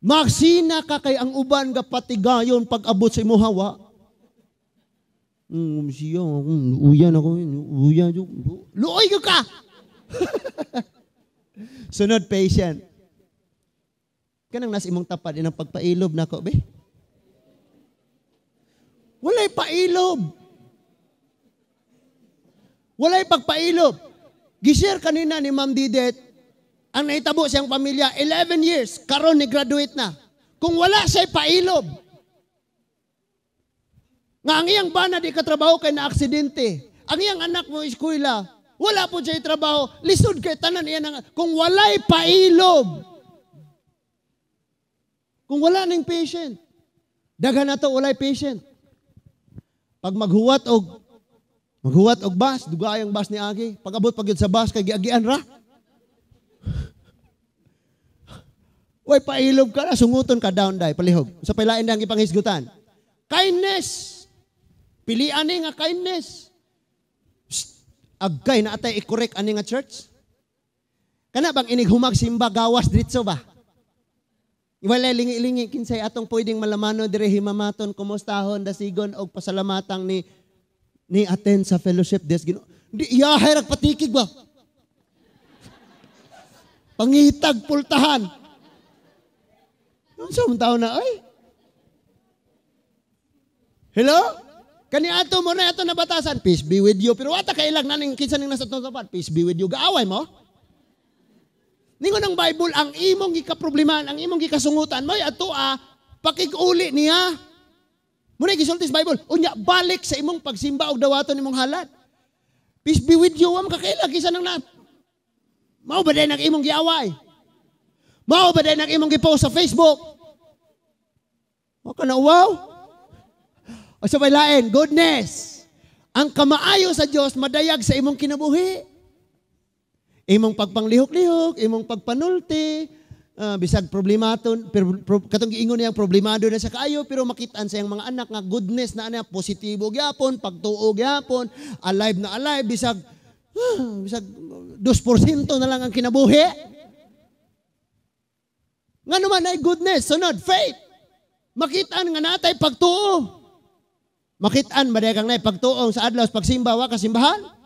[SPEAKER 1] magsina ka kay ang uban gapatigayon pag-abot sa imong hawa. Siya, uyan ako, uyan. Luoy ka! Sunod, patient. Kanang nasa imong tapad, inang pagpailob na ko, be? Walay pailob. Walay pagpailob. Gishare kanina ni Ma'am Didet, ang nahitabo siyang pamilya, 11 years, karon ni graduate na. Kung wala siya'y pailob, nga ang iyang bana di katrabaho kay na-aksidente, ang iyang anak mo eskwela, wala po siya trabaho, lisod kay tanan iyan ang, kung walay pailob, kung wala ning patient, daghan na to walay patient. Pag maghuwat og bus, dugay ang bus ni Agi. Pag abot pag sa bus kay giagian ra. Way pailob ka na, sunguton ka down dai palihog. Sa pailain ang ipanghisgutan. Kindness. Pilian ni nga kindness. Psst, agkay na atay i-correct ani nga church. Kana bang inig humag simba gawas diretso ba? Wala lingi-lingi kinsay atong pwedeng malamano dire himamaton kumustahon dasigon og pasalamatang ni attend sa fellowship des Ginoo. Di iyahay rag patikig ba? Pangitag pultahan. Unsa man tawo na ay? Hello? Kani ato mo na ato nabatasan, peace be with you. Pero wata kailang naning kinsa ning nasa atong tapat, peace be with you. Gaaway mo? Ningon ang Bible, ang imong gikaproblemahan, ang imong gikasungutan, mo'y ato pakig-uli niya. Muna gisulti sa Bible, unya balik sa imong pagsimba og dawaton imong halad. Peace be with you, wa makakaila kinsa nang na. Mao ba day nang imong giaway? Mao ba day nang imong gipost sa Facebook? Wa ka na wow. O sa may lain, goodness. Ang kamaayo sa Dios madayag sa imong kinabuhi. Imong pagpanglihok-lihok, imong pagpanulti, bisag problematon, pero katong giingon niyang problemado na sa kaayo, pero makitaan sa iyang mga anak nga goodness na ana, positibo gyapon, pagtuo gyapon, alive na alive, bisag 2% na lang ang kinabuhi. Nga naman ay goodness, sunod, faith. Makitaan nga natay pagtuo. Makitaan ba kang nay pagtuo sa adlaw sa pagsimba wa ka simbahan?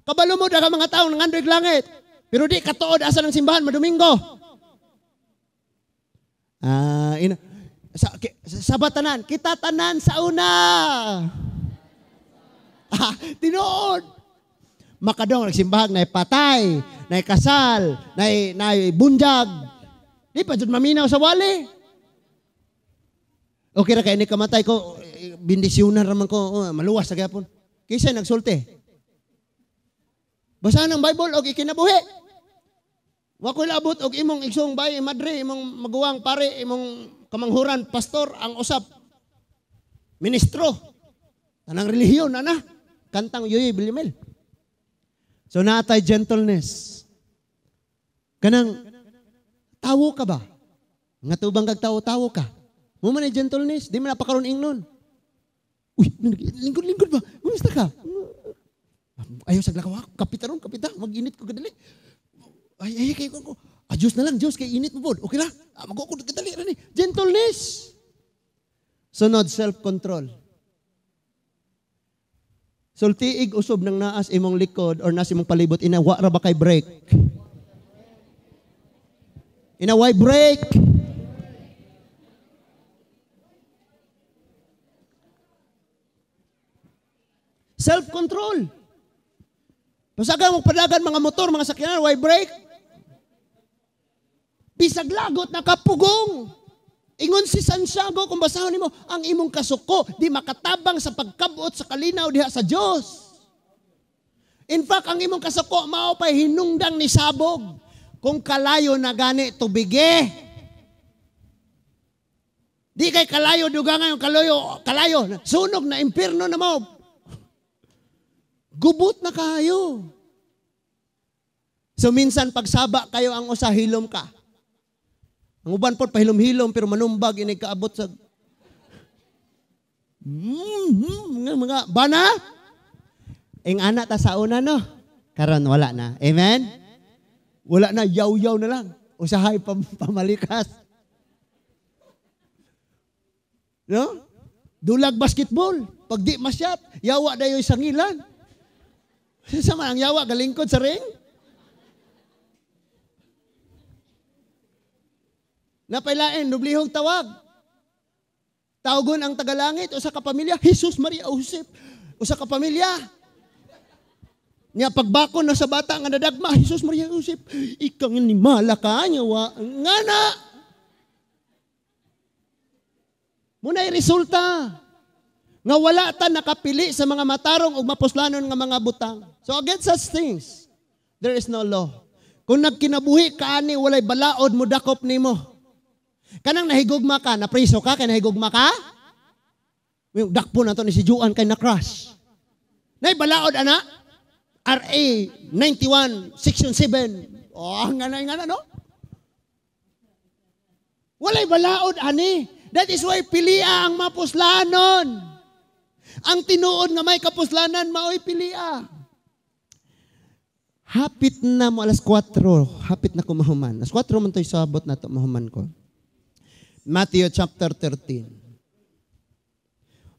[SPEAKER 1] Kabalo mo da ka mga taong nangandrig langit. Pero di katuod asa ng simbahan madomingo. Sa batanan, kita tanan sa una. Tinuod. Makadong nagsimbahag nay patay, nay kasal, nay bunjag. Di pa jud maminaw sa wali. Okay ra kay ni kamatay ko, bendisyonan ra man ko, oh, maluwas sa gyapon. Kaysa nagsulti. Basahan ang Bible og ikinabuhi. Wa ko'y labot og imong igsoong bay, madre, imong maguwang pare, imong kamanghuran, pastor, ang usap, ministro, tanang relihiyon, ana, kantang yoyoy bilimel. So naatay gentleness. Kanang tawo ka ba? Nga tubang kag tawo-tawo ka. Mo man ay gentleness, di man napakaroon ingnon. Uy, lingkod-lingkod ba? Kumusta ka? Ayaw sa lakaw, kapita ron, kapita, mag-init ko kadali. Ay, ay, kayo ko. Ah, Diyos na lang, Diyos, kay init mo po. Okay lang, mag-ako kadali rin eh. Gentleness. Sunod, self-control. Sultiig usob ng naas imong likod or naas imong palibot, ina, wa ra ba kay break? Ina, why break? Self-control. Pasaga mo padagan mga motor, mga sakyanan, why break? Bisag lagot na kapugong. Ingon si Santiago, kung basahon nimo, ang imong kasuko di makatabang sa pagkabot sa kalinaw diha sa Dios. In fact, ang imong kasuko mao pay hinungdang ni sabog. Kung kalayo na gani tubige. Di kay kalayo dugangan yung kalayo, kalayo sunog na impierno na mo. Gubot na kayo. So minsan pagsaba kayo ang usa hilom ka. Ang uban po pahilom-hilom pero manumbag ini kaabot sa mga bana. Ing ana ta sa una no. Karon wala na. Amen. Wala na, yaw-yaw na lang. Usahay pamalikas. No? Dulag basketball. Pag di masyat, yawa dayoy sangilan. Sama ang yawa galingkod sa ring. Napailain, nublihong tawag. Tawgon ang tagalangit, usa ka pamilya, Jesus, Maria, Josep, usa ka pamilya. Nya pagbakon na sa bata nga nadagma, Jesus, Maria, Josep, ikang nimala ka niya, wa, ngana. Muna'y resulta. Nga wala ta nakapili sa mga matarong ug mapuslanon nga mga butang. So against such things, there is no law. Kung nagkinabuhi ka ani, walay balaod mo dakop nimo. Kanang nahigugma ka, napriso ka, kay nahigugma ka? Yung dakpo na to ni si Juan kay na-crush. Nay balaod ana, RA 91, Section 7. Oh, nga na, no? Walay balaod ani. That is why pilia ang mapuslanon. Ang tinuod nga may kapuslanan, maoy pilia. Hapit na mo alas 4, hapit na ko mahuman. Alas 4 man to'y sabot na to mahuman ko. Matthew chapter 13.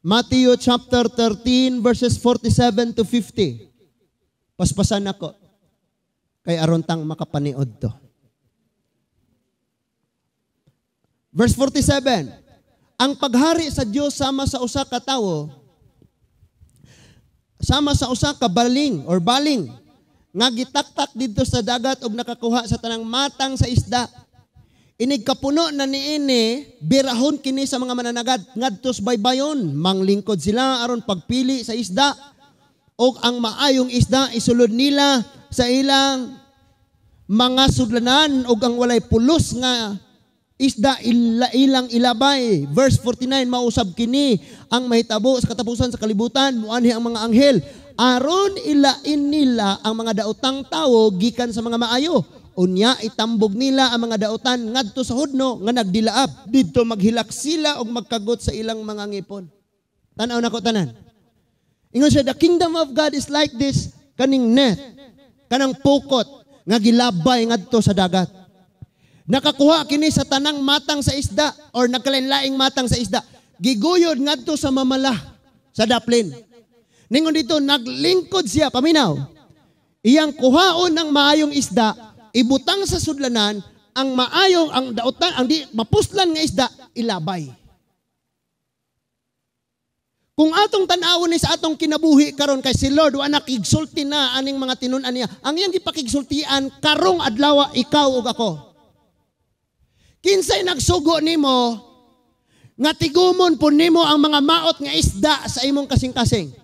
[SPEAKER 1] Matthew chapter 13 verses 47 to 50. Paspasan ako kay aron tang makapaniod to. Verse 47. Ang paghari sa Dios sama sa usa ka tawo, sama sa usa ka baling or baling nga gitaktak didto sa dagat ug nakakuha sa tanang matang sa isda. Inig kapuno na niini, birahon kini sa mga mananagad ngadto sa baybayon, manglingkod sila aron pagpili sa isda og ang maayong isda isulod nila sa ilang mga sudlanan og ang walay pulos nga isda ilang ilabay. Verse 49, mausab kini ang mahitabo sa katapusan sa kalibutan, muanhi ang mga anghel aron ilain nila ang mga daotang tawo gikan sa mga maayo. Unya itambog nila ang mga daotan ngadto sa hudno nga nagdilaab. Didto maghilak sila og magkagot sa ilang mga ngipon. Tan-aw nako tanan. Ingon siya, the kingdom of God is like this kaning net, kanang pukot nga gilabay ngadto sa dagat. Nakakuha kini sa tanang matang sa isda or nagkalain-laing matang sa isda. Giguyod ngadto sa mamala sa daplin. Ningon dito naglingkod siya, paminaw. Iyang kuhaon ng maayong isda, ibutang sa sudlanan, ang maayong, ang dautan, ang di mapuslan nga isda, ilabay. Kung atong tan-awon ni sa atong kinabuhi karon kay si Lord wa nakigsulti na aning mga tinun-an niya. Ang iyang gipakigsultian karong adlaw ikaw ug ako. Kinsay nagsugo nimo nga tigumon pud nimo ang mga maot nga isda sa imong kasing-kasing.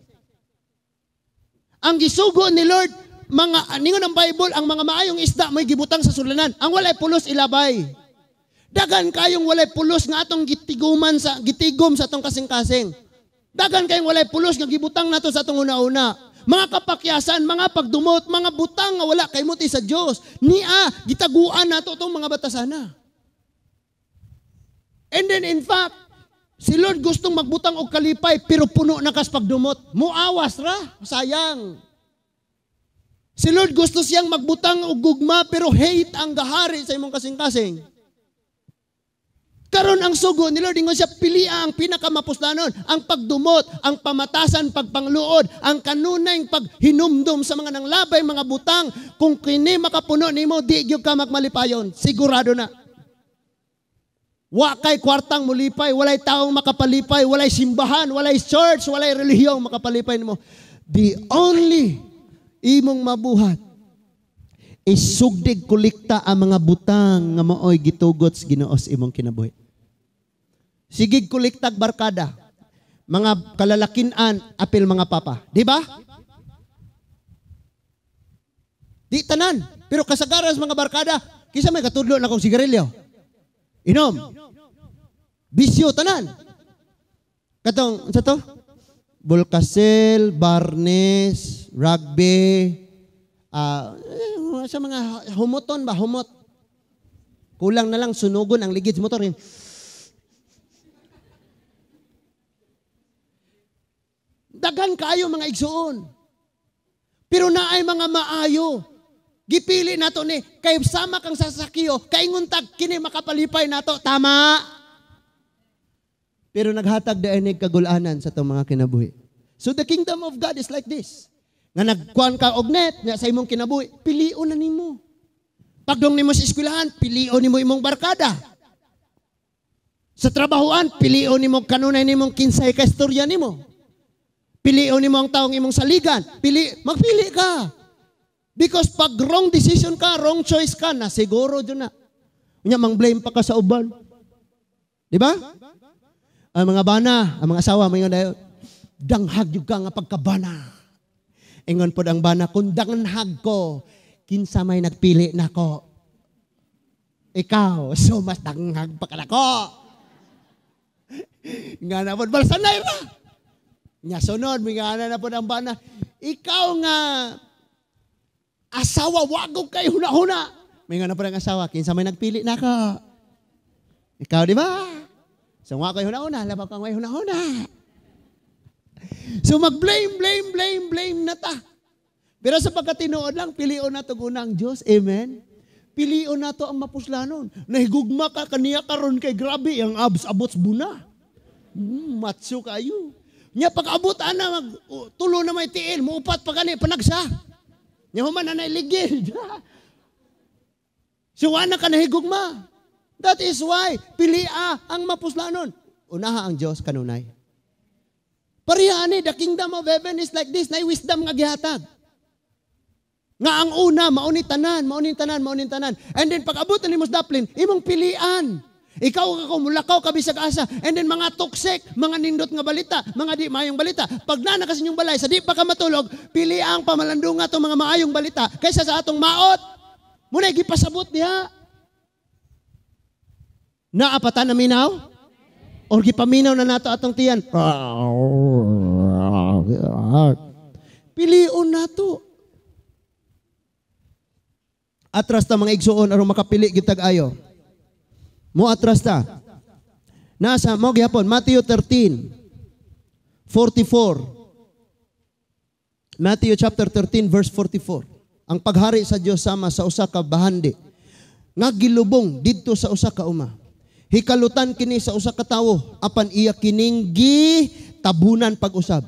[SPEAKER 1] Ang gisugo ni Lord, mga ningon ang Bible, ang mga maayong isda may gibutang sa sulanan. Ang walay pulos ilabay. Dagan kayong walay pulos nga atong gitiguman sa gitigom sa atong kasing-kasing. Dagan kayong walay pulos nga gibutang nato sa atong una-una. Mga kapakyasan, mga pagdumot, mga butang nga wala kay muti sa Dios. Nia gitaguan nato tong mga batasana. And then in fact, Si Lord gustong magbutang og kalipay pero puno na kas pagdumot. Muawas ra, sayang. Si Lord gusto siyang magbutang og gugma pero hate ang gahari sa imong kasing-kasing. Karon ang sugo ni Lord, ingon siya, pilia ang pinakamapuslanon, ang pagdumot, ang pamatasan, pagpangluod, ang kanunay paghinumdum sa mga nanglabay, mga butang. Kung kini makapuno nimo, di gyud ka magmalipayon. Sigurado na. Wa kay kwartang mulipay, walay taong makapalipay, walay simbahan, walay church, walay relihiyong makapalipay nimo. The only imong mabuhat isugdig kolekta ang mga butang nga maoy gitugot sa Ginoo sa imong kinabuhi. Sigig kolektag barkada, mga kalalakinan, apil mga papa. Di ba? Di tanan. Pero kasagaran sa mga barkada, kisa may katudlo na kong sigarilyo. Inom. Bisyo, tanan. Katong, sa to? Bulkasel, Barnes, rugby, sa mga humoton ba? Humot. Kulang na lang sunugon ang ligid sa motor. Daghan kaayo mga igsuon. Pero naay mga maayo. Gipili nato ni kay sama kang sasakiyo, kaingon tag kini makapalipay nato, tama. Pero naghatag daan kagulanan sa itong mga kinabuhi. So the kingdom of God is like this. Nga nagkuan ka og net nya sa imong kinabuhi, pilion na nimo. Pagdong nimo sa eskwelahan, pilion nimo imong barkada. Sa trabahoan, pilion nimo kanunay nimong kinsay ka istorya nimo. Pilion nimo ang taong imong saligan. Magpili ka. Because pag wrong decision ka, wrong choice ka, na siguro dyan na. Unya, mang-blame pa ka sa uban. Di ba? Ang mga bana, ang mga asawa, mga dayon, danghag yung ka nga pagkabana. Ingon pod ang bana, kung danghag ko, kinsa may nagpili na ko. Ikaw, so mas danghag pa ka na ko. Nga na pod, balsanay ra. Nga sunod, mga na pod ang bana, ikaw nga, asawa, wagog kay huna-huna. May nga na po ang asawa, kinsa may nagpili na ka. Ikaw, di ba? So, nga ko'y huna-huna, labaw ka nga'y huna-huna. So, mag-blame, blame, blame, blame na ta. Pero sa pagkatinuod lang, pilion na to guna ang Diyos. Amen? Pilion na to ang mapuslanon. Nahigugma ka kaniya karon kay grabe, ang abs, abots buna. Matso kayo. Nya pag-abot, ana, tulo na may tiil, muupat pa kani, panagsa. Nya human na nailigid. So, wala ka nahigugma. That is why, pilia ang mapuslanon. Unaha ang Diyos kanunay. Pareha ani, the kingdom of heaven is like this, na wisdom nga gihatag. Nga ang una, mauni tanan, mauni tanan, mauni tanan. And then pag abot ni mo sa daplin, imong pilian. Ikaw ka mulakaw ka bisag asa. And then mga toxic, mga nindot nga balita, mga di maayong balita. Pag nana kasi inyong balay, sa di pa ka matulog, pili ang pamalandunga itong mga maayong balita kaysa sa atong maot. Muna gipasabot diha. Naapatan na minaw? Or gipaminaw na nato atong tiyan? Pilion nato. Atras ta mga igsuon aron makapili gitag ayo. Mo atras ta. Nasa mo gihapon Matthew 13:44. Matthew chapter 13 verse 44. Ang paghari sa Dios sama sa usa ka bahandi nga gilubong didto sa usa ka uma. Hikalutan kini sa usa ka tawo apan iya kining gitabunan pag-usab.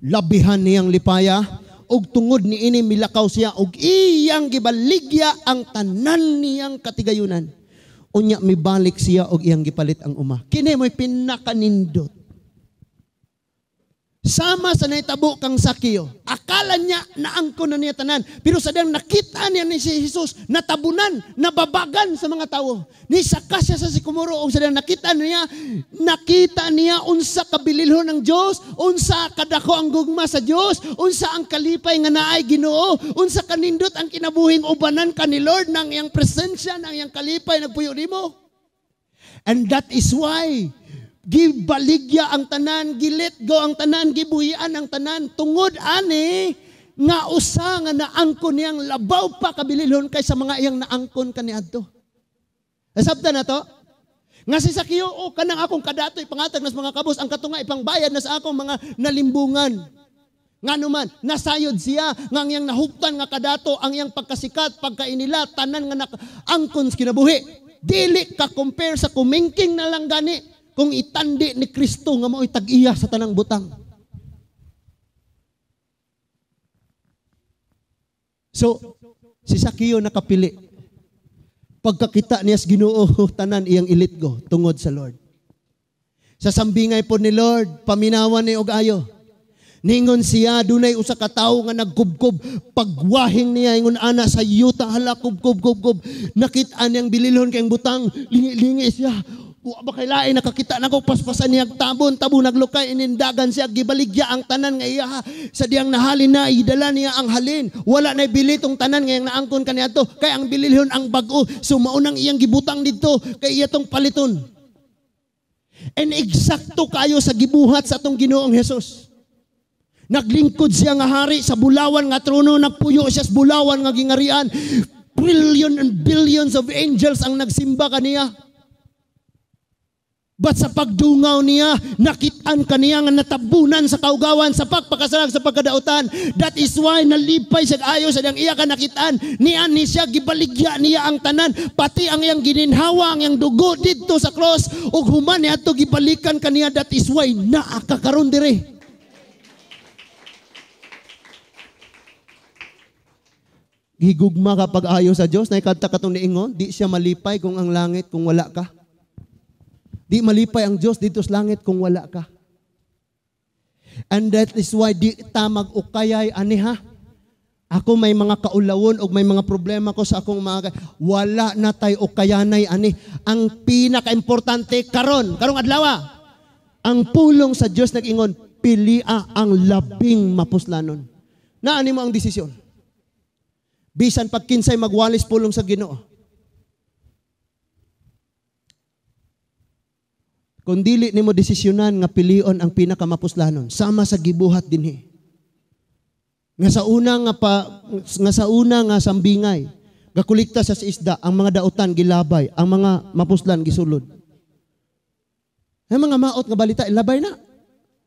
[SPEAKER 1] Labihan niyang lipaya og tungod niini milakaw siya og iyang gibaligya ang tanan niyang katigayunan. Unya mibalik siya og iyang gipalit ang uma. Kini mo'y pinakanindot. Sama sa nahitabo kang Sakeo. Akala niya naangkon na niya tanan. Pero sa diyang nakita niya ni si Jesus, natabunan, nababagan sa mga tao. Nisaka siya sa sikumuro og sa diyang nakita niya unsa kabililhon ng Dios, unsa kadako ang gugma sa Dios, unsa ang kalipay nga naay Ginoo, unsa kanindot ang kinabuhing ubanan ka ni Lord nang iyang presensya, nang iyang kalipay nagpuyo nimo. And that is why gibaligya ang tanan, gilet go ang tanan, gibuhian ang tanan. Tungod ani, nga usa nga naangkon niyang labaw pa kabililhon kaysa mga iyang naangkon kaniadto. Nasabtan na to? Nga si Sakeo, oh, kanang akong kadato ipangatag nas mga kabos, ang katunga ipangbayad na sa akong mga nalimbungan. Nga numan, nasayod siya, nga ang iyang nahuptan nga kadato, ang iyang pagkasikat, pagkainila, tanan nga angkon sa kinabuhi. Dili ka compare sa kumingking na lang gani kung itandi ni Kristo nga mao'y tag-iya sa tanang butang. So, si Sakeo nakapili. Pagkakita niya sa Ginoo, tanan iyang ilit go tungod sa Lord. Sa sambingay po ni Lord, paminawan ni og ayo. Ningon siya, dunay usa ka tawo nga nagkubkob, pagwahing niya ingon ana sa yuta, hala kubkob kubkob. Nakit-an niyang bililhon kay butang, lingi-lingi siya. Wa ba kay lain nakakita nako paspasan niya tabon, tabo naglukay inindagan siya, gibaligya ang tanan nga iya sa diyang nahalin na idala niya ang halin. Wala nay bilitong tanan nga iyang naangkon kaniadto kay ang bililhon ang bag-o. So maunang iyang gibutang didto kay iya tong paliton. And eksakto kayo sa gibuhat sa atong Ginoong Hesus. Naglingkod siya nga hari sa bulawan nga trono, nagpuyo siya sa bulawan nga gingarian. Trillion and billions of angels ang nagsimba kaniya. But sa pagdungaw niya, nakitaan kaniya nga natabunan sa kaugawan, sa pagpakasalag, sa pagkadautan. That is why nalipay siya ayo sa diyang iya ka nakitaan. Niya ni siya, gibaligya niya ang tanan, pati ang iyang gininhawa, ang iyang dugo didto sa cross, ug human niya ato gibalikan kaniya. That is why naa ka karon dire. Gigugma ka pag-ayo sa Dios, naikadta ka tong niingon, di siya malipay kung ang langit kung wala ka. Di malipay ang Diyos dito sa langit kung wala ka. And that is why di ta mag-ukayay ani ha. Ako may mga kaulawon o may mga problema ko sa akong mga, wala na tay ukayanay ani. Ang pinaka-importante karon, karong adlaw, ang pulong sa Diyos nag-ingon, pilia ang labing mapuslanon. Naani mo ang desisyon. Bisan pag kinsay magwalis pulong sa Ginoo. Kung dili nimo desisyonan nga pilion ang pinakamapuslanon, sama sa gibuhat dinhi. Nga sa una nga pa, nga sa una nga sambingay, gakulikta sa isda, ang mga dautan gilabay, ang mga mapuslan gisulod. Ang mga maot nga balita ilabay na.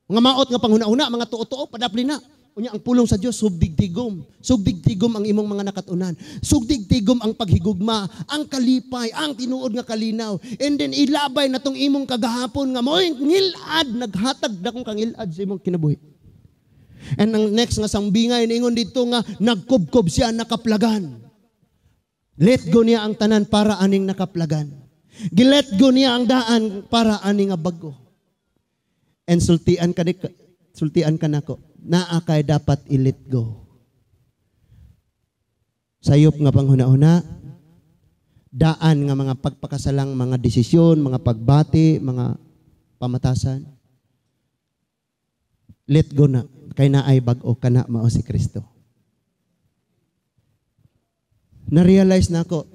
[SPEAKER 1] Mga maot nga panghuna-una, mga tuo-tuo padapli na. Unya ang pulong sa Dios subdigtigom. Subdigtigom ang imong mga nakatunan. Subdigtigom ang paghigugma, ang kalipay, ang tinuod nga kalinaw. And then ilabay na tong imong kagahapon nga mo'y ngilad, naghatag dakong kangilad sa imong kinabuhi. And ang next nga sambingay niingon dito nga nagkubkob siya nakaplagan. Let go niya ang tanan para aning nakaplagan. Gilet go niya ang daan para aning nga bag-o. And sultian ka nako. Naa kay dapat i-let go. Sayop nga panghuna-huna, daan nga mga pagpakasalang mga desisyon, mga pagbati, mga pamatasan. Let go na, kay naay bag-o kana mao si Kristo. Na-realize na ako,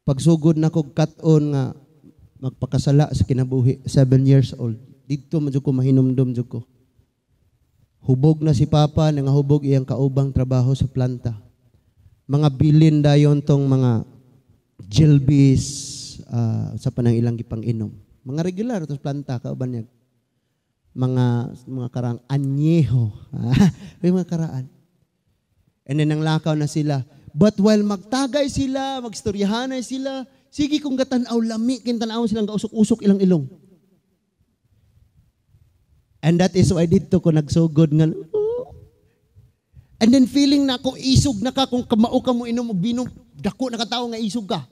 [SPEAKER 1] pagsugod na ko kat-on nga magpakasala sa kinabuhi, 7 years old. Dito man jud ko mahinumdum jud ko. Hubog na si Papa, nangahubog iyang kaubang trabaho sa planta. Mga bilin dayon tong mga Jilbis sa panang ilang gipang-inom. Mga regular to sa planta kauban niya. Mga karang anyeho. May mga karaan. And then nanglakaw na sila. But while magtagay sila, magstoryahanay sila, sige kung gatan-aw lami kin tan-aw silang gausok-usok ilang ilong. And that is why dito ko nagsugod nga. Oh. And then feeling na ako, isog na ka, kung kamao ka mo inom og binom, dako na ka tao nga isog ka.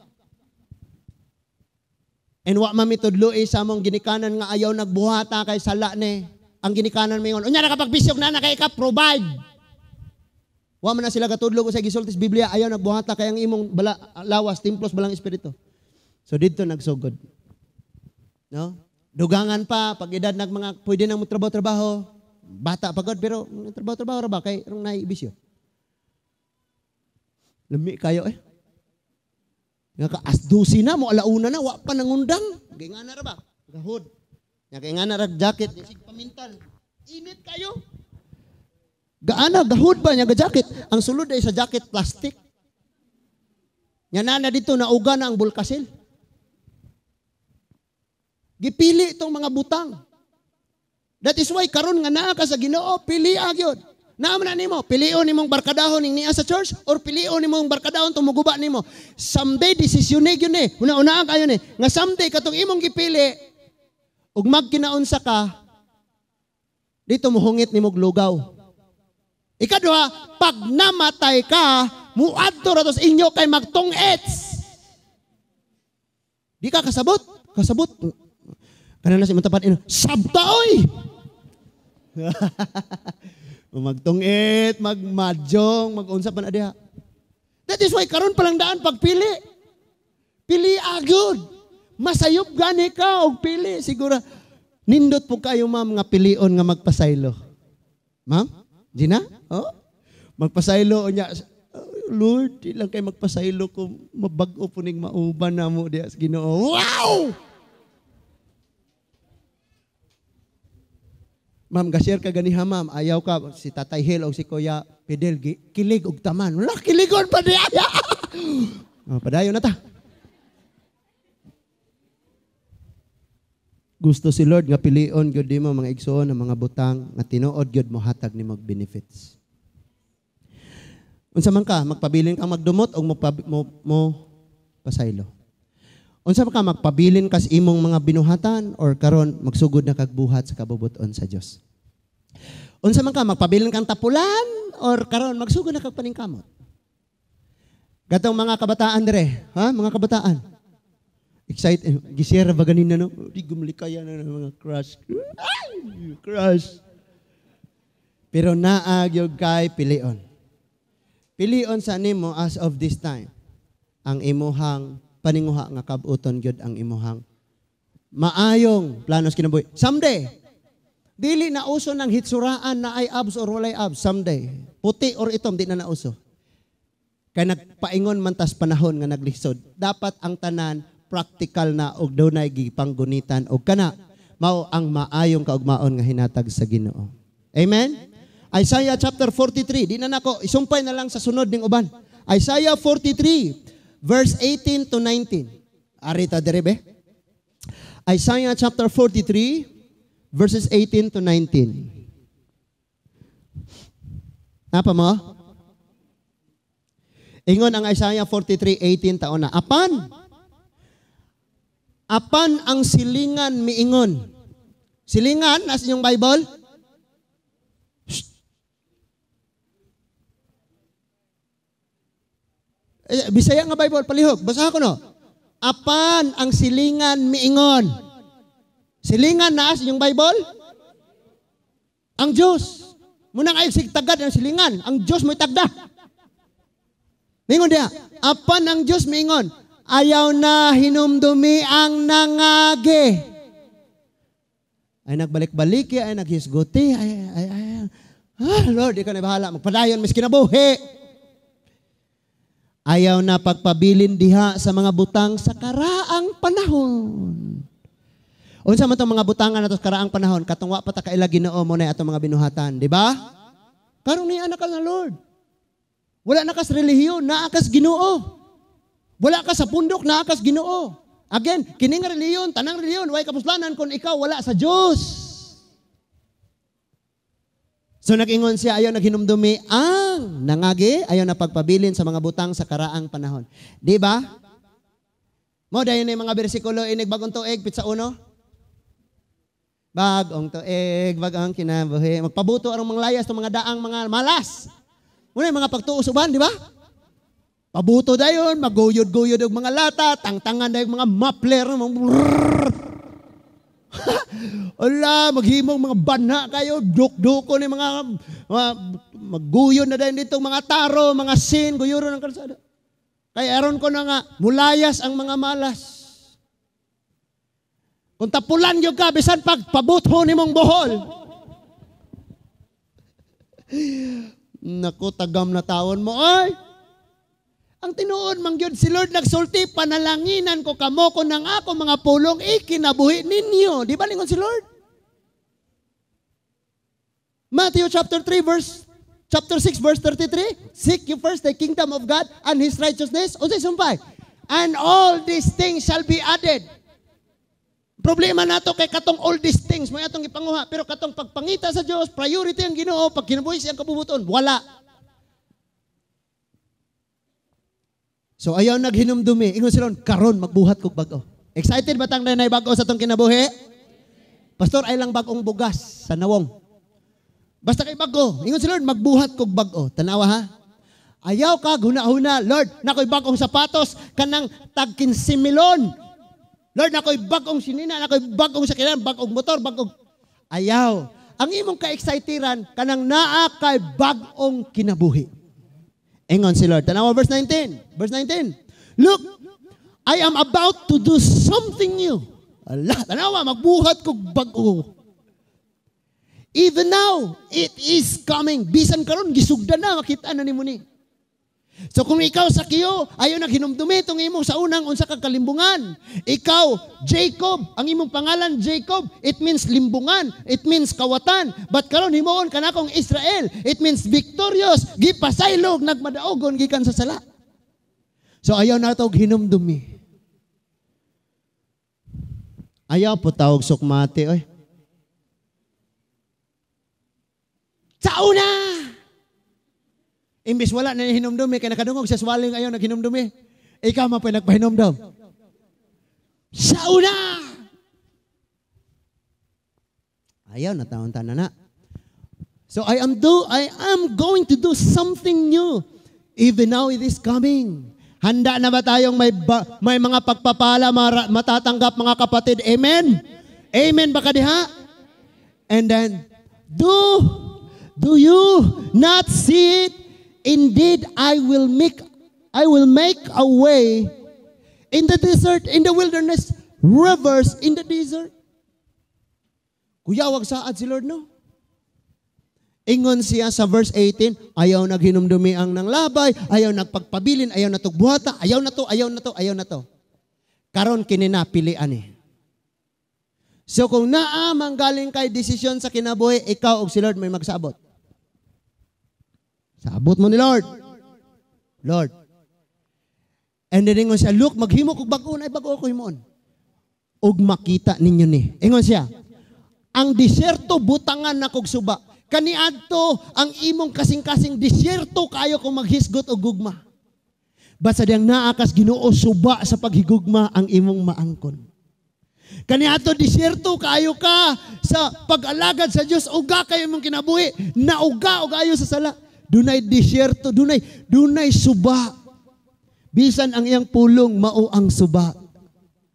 [SPEAKER 1] And wa mamitudlo sa among ginikanan nga ayaw nagbuhata kay sala ni. Ang ginikanan mingon, unya nakapagbisyog na na kay ka provide. Wa man na sila katudlo ko sa gisulti sa Biblia, ayaw nagbuhata kay ang imong bala, lawas timplos balang espiritu. So dito nagsugod. No? Dugangan pa, pag edad nag mga, pwede nang trabaho-trabaho, bata pa god, pero trabaho-trabaho ra ba, kay rong naibisyo. Lami kayo eh. Nga ka, as 12 na, mo alauna na, wa pa nangundang. Kay nga na ra ba? Gahod. Nga kay nga na ra jacket, sig pamintal. Init kayo. Gaana, gahod ba niya ga jacket? Ang sulod ay sa jacket, plastic. Nga na dito, nauga na ang bulkasil. Gipili itong mga butang. That is why karon nga naa ka sa Ginoo, pili gyud. Naa man na nimo, pilion nimong barkadahon ning niya sa church or pilion nimong barkadahon tumuguba nimo. Someday desisyon gyud ni. Una-unaan kayo ni nga someday katong imong gipili ug magkinaunsa ka dito mohungit nimog lugaw. Ikaduha, pag namatay ka, muadto ra to sa inyo kay magtong-its. Di ka kasabot? Kasabot. Kana na si imong tapat ino, sabta oy. Magtungit, magmadyong, magunsa pa na diha. That is why karon palang daan pagpili. Pili agud. Masayop gani ka og pili siguro. Nindot po kayo ma'am nga pilion nga magpasaylo. Ma'am? Gina? Oh? Magpasaylo unya. Lord, di lang kay magpasaylo kung mabag-o po ning mauban na mo diha sa Ginoo. Wow! Ma'am, ga-share ka ganiha ma'am, ayaw ka si Tatay Hill o si Kuya Fidel, kilig og taman. Wala, kiligon pa niya. Oh, padayon na ta. Gusto si Lord nga pilion gyud nimo mga igsoon ang mga butang nga tinuod gyud mohatag nimo benefits. Unsa man ka, magpabilin kang magdumot o mo pasaylo. Unsa man ka, magpabilin ka sa imong mga binuhatan or karon magsugod na kag buhat sa kabubuton sa Dios. Unsa man ka, magpabilin kang tapulan or karon magsugod na kag paningkamot. Katong mga kabataan dire, ha? Mga kabataan. Excited, gisera ba ganina no? Di gumlikaya na ng mga crush. Ay, crush. Pero naa gyud kay pilion. Pilion sa nimo as of this time ang imuhang paninguha nga kabuton gyud ang imuhang maayong planos kinabuhi. Someday, dili na uso ng hitsuraan na ay abs or walay abs. Someday, puti or itom, di na nauso. Kay nagpaingon man tas panahon nga naglisod. Dapat ang tanan practical na og dunay gipanggunitan og kana mao ang maayong kaugmaon nga hinatag sa Ginoo. Amen? Isaiah chapter 43, di na nako isumpay na lang sa sunod ning uban. Isaiah 43 verse 18 to 19. Arita dere be. Isaiah chapter 43 verses 18 to 19. Napa mo? Ingon ang Isaiah 43:18 taon na. Apan ang silingan miingon. Silingan as inyong Bible? Shh. Bisaya nga Bible palihog. Basaha ko no. Apan ang silingan miingon. Silingan na as inyong Bible? Ang Diyos. Munang ay sigtagad ang silingan. Ang Diyos mo'y tagda. Mingon diya. Apan ang Diyos miingon. Ayaw na hinumdumi ang nangage. Ay nagbalik-baliki, ay naghisguti, ay. Ah, Lord, ikaw na bahala. Magpadayon, mas kinabuhi. Ayaw na pagpabilin diha sa mga butang sa karaang panahon. Unsa man tong mga butangan nato sa karaang panahon, katong wa pa ta kaila Ginoo mo na atong mga binuhatan, di ba? Karon niya na ka na Lord. Wala na kas relihiyon, naa kas Ginoo. Wala ka sa pundok, naa kas Ginoo. Again, kining relihiyon, tanang relihiyon, way kapuslanan kung ikaw wala sa Dios. So nag-ingon siya, ayaw naghinumdumi ang nangagi, ayaw na pagpabilin sa mga butang sa karaang panahon. Di ba? Mo dayon na yung mga bersikulo inig bagong tuig, pitsa uno. Bagong tuig, bagong kinabuhi. Magpabuto arong mga layas, itong mga daang mga malas. Muna yung mga pagtuos uban, di ba? Pabuto dayon, maguyod-guyod og mga lata, tangtangan dayon mga muffler, mga ala, maghimong mga banha kayo, duk-duko ni mga magguyon na dayon dito, mga taro, mga sin, guyuro ng kalsada. Kaya aron ko na nga, mulayas ang mga malas. Kung tapulan yun ka, bisan pag pabutho ni mong bohol. Naku, tagam na taon mo, ay! Ang tinuod mang gyud si Lord nagsulti, panalanginan ko kamo ko ng ako mga pulong ikinabuhi ninyo. Di ba lingon si Lord? Matthew chapter 3 verse chapter 6 verse 33, seek you first the kingdom of God and His righteousness. Unsay sumpay? And all these things shall be added. Problema nato kay katong all these things mo atong gipanguha, pero katong pagpangita sa Dios, priority ang Ginoo, pag kinabuhi siyang kabubuton, wala. So ayaw naghinumdumi. Ingon sila, karon magbuhat kog bag-o. Excited ba tang nay bag-o sa atong kinabuhi? Pastor, ay lang bag-ong bugas sa nawong. Basta kay bag-o. Ingon si Lord, magbuhat kog bag-o. Tanawa ha? Ayaw ka huna-huna, Lord, nakoy bag-ong sapatos kanang tag 15 milyon. Lord, nakoy bag-ong sinina, nakoy bag-ong sakinan, bag-ong motor, bag-ong. Ayaw. Ang imong ka-exciteran kanang naa kay bag-ong kinabuhi. Ingon si Lord. Tanawa verse 19. Verse 19. Look, I am about to do something new. Ala, tanawa, magbuhat kog bag-o. Even now, it is coming. Bisan karon gisugdan na, makita na nimo ni. So kung ikaw sa kiyo, ayaw naghinumdumi itong imong sa unang unsa ka kalimbungan. Ikaw, Jacob, ang imong pangalan Jacob, it means limbungan, it means kawatan. But karon himuon kanakong Israel, it means victorious, gipasaylog, nagmadaogon gikan sa sala. So ayaw na tawag hinumdumi. Ayaw po tawag sukmate, oy. Sa una! Imbis wala na hinumdumi, kaya nakadungog sa swaling ayaw naghinumdumi. Ikaw man po nagpahinumdum. Sa una! Ayaw, nataon-taon na na. So I am going to do something new. Even now it is coming. Handa na ba tayong may mga pagpapala matatanggap, mga kapatid? Amen? Amen ba kadiha? And then, do you not see it? Indeed, I will make a way in the desert, in the wilderness, rivers in the desert. Kuya, wag saad si Lord, no? Ingon siya sa verse 18, ayaw naghinumdumi ang nanglabay, ayaw nagpagpabilin, ayaw natugbuhata, ayaw na to, ayaw na to, ayaw na to. Karon kini na pilian eh. So kung naa manggaling kay desisyon sa kinabuhi, ikaw og si Lord may magsabot. Sabot mo ni Lord. Lord. And then ingon siya, look, maghimo kog bag-o, ay bag-o ko himuon. Og makita ninyo ni. Ingon siya, ang disyerto butangan na kog suba. Kaniadto ang imong kasing-kasing disyerto kayo kung maghisgot og gugma. Basta diyang naakas Ginoo suba sa paghigugma ang imong maangkon. Kaniadto disyerto kayo ka sa pag-alagad sa Dios, uga kayo imong kinabuhi, nauga og ayo sa sala. Dunay disyerto, dunay suba. Bisan ang iyang pulong mao ang suba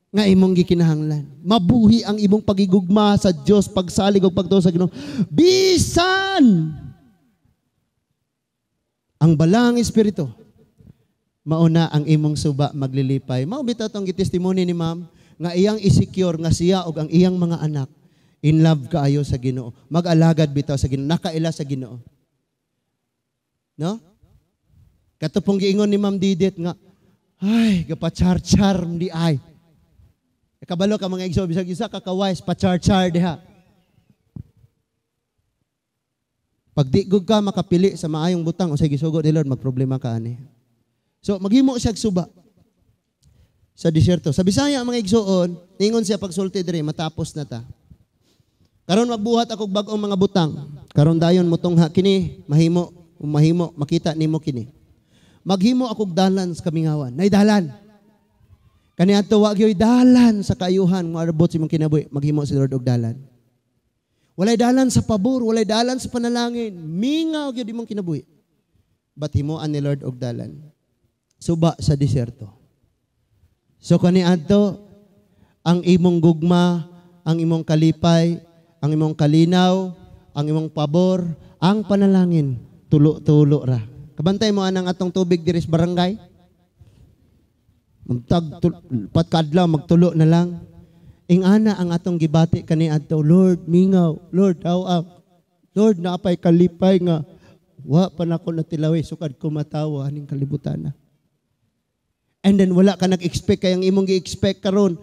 [SPEAKER 1] nga imong gikinahanglan. Mabuhi ang imong pagigugma sa Dios, pagsalig ug pagtuo sa Ginoo. Bisan ang balang espiritu mauna ang imong suba maglilipay. Mao bitaw tong gitestimony ni ma'am nga iyang i-secure nga siya ug ang iyang mga anak in love kaayo sa Ginoo. Mag-alagad bitaw sa Ginoo, nakaila sa Ginoo. No? Kato pong giingon ni Ma'am Didit nga, ay, gapachar-char di ay. Kabalo ka mga igso, bisag isa ka kawise, pachar-char diha. Pag di gud ka makapili sa maayong butang, unsay gisugo ni Lord, magproblema ka ani. So, maghimo siya suba sa disyerto. Sa Bisaya, mga igsoon, ningon siya pagsulti diri, matapos na ta. Karon magbuhat akog bag-ong mga butang. Karon dayon mutungha kini, mahimo, mahimo, makita nimo kini. Maghimo akog dalan sa kamingawan. Nay dalan. Kaniadto wa gyoy dalan sa kaayuhan moabot sa imong kinabuhi, maghimo si Lord og dalan. Walay dalan sa pabor, walay dalan sa panalangin. Mingaw gyud imong kinabuhi. But himuan ni Lord og dalan. Suba sa disyerto. So kaniadto ang imong gugma, ang imong kalipay, ang imong kalinaw, ang imong pabor, ang panalangin, tulo-tulo ra. Kabantay mo anang atong tubig diri sa barangay. Magtag patkadlaw magtulo na lang. Ingana ang atong gibati kaniadto, Lord mingaw, Lord taw-ak. Lord naapay kalipay nga wa pa nako natilawi sukad ko matawa aning kalibutan na. And then wala ka nag-expect kay ang imong gi-expect karon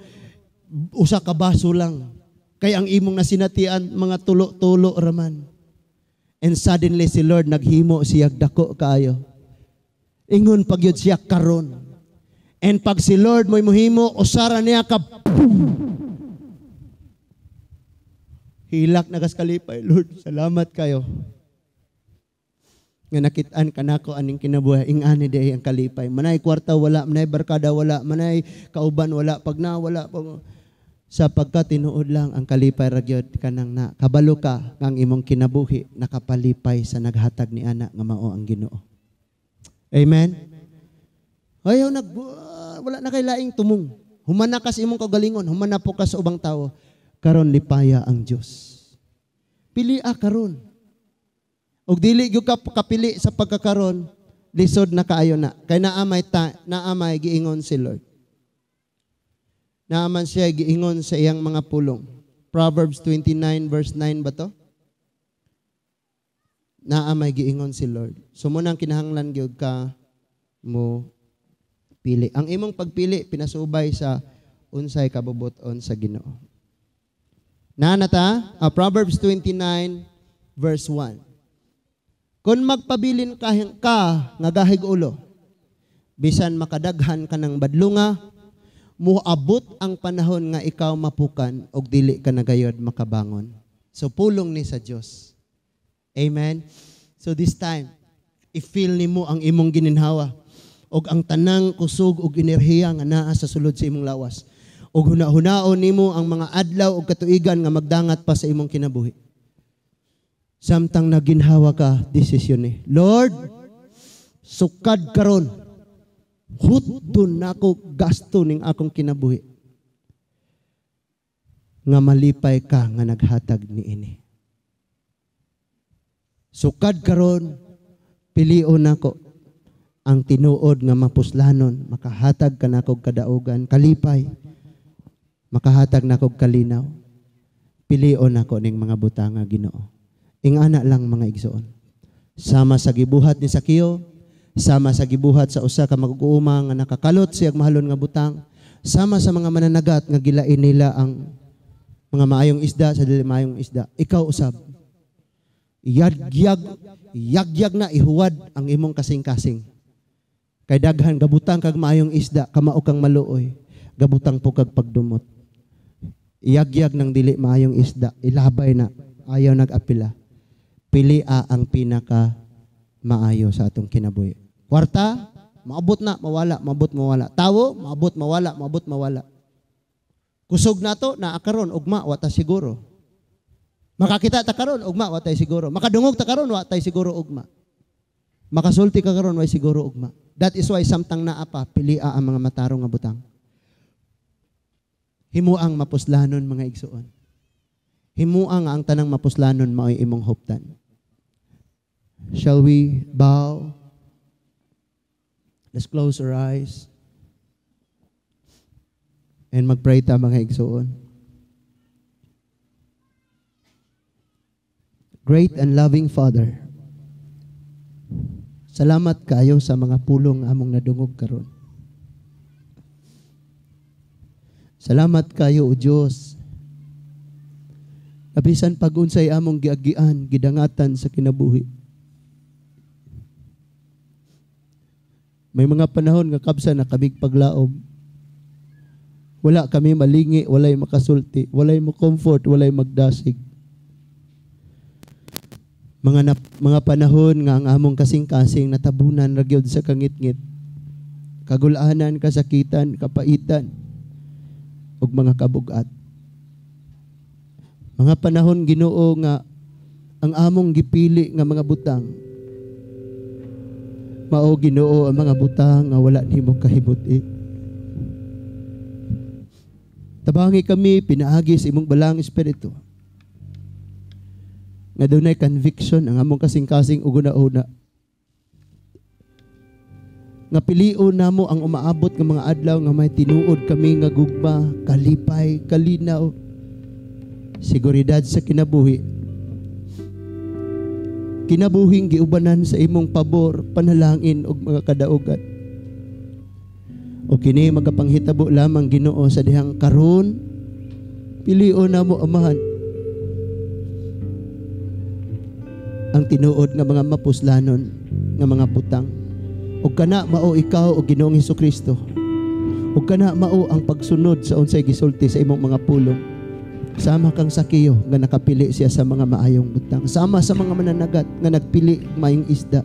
[SPEAKER 1] usa ka baso lang. Kay ang imong nasinatian mga tulo-tulo raman. And suddenly si Lord naghimo siya dako kaayo. Ingon pagyud siya karon. And pag si Lord mo'y muhimo, usara niya ka. Hilak na kas kalipay. Lord, salamat kayo nga nakitaan kanako aning kinabuhi, ing-ani diay ang kalipay. Manay kwarta wala, manay barkada wala, manay kauban wala, pag na wala pag, sapagkat tinuod lang ang kalipay ra gyud kanang na kabalo ka nga ang imong kinabuhi nakapalipay sa naghatag ni ana nga mao ang Ginoo. Amen. Ayaw nag wala na kay laing tumong. Human na ka sa imong kaugalingon, human na po ka sa ubang tawo. Karon lipaya ang Dios. Pili a karon. Og dili gyud ka kapili sa pagkakaron, lisod na kaayo na. Kay naa may giingon si Lord. Naa man siya giingon sa iyang mga pulong. Proverbs 29 verse 9 ba to? Naa may giingon si Lord. So mo nang kinahanglan gyud ka mo pili. Ang imong pagpili pinasubay sa unsay kabubut-on sa Ginoo. Naa na ta? Proverbs 29 verse 1. Kung magpabilin ka nga gahig ulo, bisan makadaghan ka ng badlunga, muabot ang panahon nga ikaw mapukan og dili ka na gayod makabangon. So pulong ni sa Dios. Amen. So this time, i-feel nimo ang imong gininhawa og ang tanang kusog og enerhiya nga naa sa sulod sa imong lawas. Og huna-hunaon nimo ang mga adlaw og katuigan nga magdangat pa sa imong kinabuhi. Samtang naginhawa ka, desisyon ni Lord, sukad karon, hutdon nako gasto ning akong kinabuhi nga malipay ka nga naghatag ni ini. Sukad karon, pilion nako ang tinuod nga mapuslanon, makahatag ka nako kadaugan, kalipay, makahatag nako kalinaw. Pilion nako ning mga butanga, Ginoo. Ingana lang, mga igsoon. Sama sa gibuhat ni Sakeo, sama sa gibuhat sa usa ka mag-uuma nga nakakalot siyag mahalon nga butang, sama sa mga mananagat nga gilain nila ang mga maayong isda sa dili maayong isda. Ikaw usab. Yagyag, yagyag na ihuwad ang imong kasing-kasing. Kay daghan gabutang kag maayong isda, kamao kang maluoy, gabutang po kag pagdumot. Iyagyag ng dili maayong isda, ilabay na, ayaw nag-apila. Pili ang pinaka maayo sa atong kinabuhi. Kwarta, maabot na, mawala, maabot, mawala. Tawo, maabot, mawala, maabot, mawala. Kusog nato, naa karon, ugma, wa ta siguro. Makakita ta karon, ugma, wa tay siguro. Makadungog ta karon, wa tay siguro ugma. Makasulti ka karon, way siguro ugma. That is why samtang naa pa, pili ang mga matarong nga butang. Himuang mapuslanon, mga igsuon. Himuang ang tanang mapuslanon mao'y imong huptan. Shall we bow? Let's close our eyes. And magpray ta, mga igsuon. Great and loving Father, salamat kayo sa mga pulong among nadungog karon. Salamat kayo, O Diyos. Abisan pag-unsay among giagian, gidangatan sa kinabuhi. May mga panahon nga kabsa na kamig paglaom. Wala kami malingi, walay makasulti, walay mo comfort, walay magdasig. Mga panahon nga ang among kasing-kasing natabunan ra gyud sa kangitngit. Kagulanan, kasakitan, kapaitan, ug mga kabugat. Mga panahon, Ginoo, nga ang among gipili nga mga butang mao, Ginoo, ang mga butang nga wala nimo kahibut-i. Tabangi kami pinaagi sa imong balang espiritu nga dunay conviction ang among kasing-kasing ug una-una nga pilion namo ang umaabot nga mga adlaw nga may tinuod kami nga gugma, kalipay, kalinaw, seguridad sa kinabuhi. Kinabuhing giubanan sa imong pabor, panalangin ug mga kadaugan. O kini magapanghitabo lamang, Ginoo, sa dihang karon pilion namo, Amahan, ang tinuod nga mga mapuslanon nga mga butang. Ug kana mao ikaw o Ginoong Hesukristo. Ug kana mao ang pagsunod sa unsay gisulti sa imong mga pulong. Sama kang Sakeo nga nakapili siya sa mga maayong butang. Sama sa mga mananagat nga nagpili maayong isda.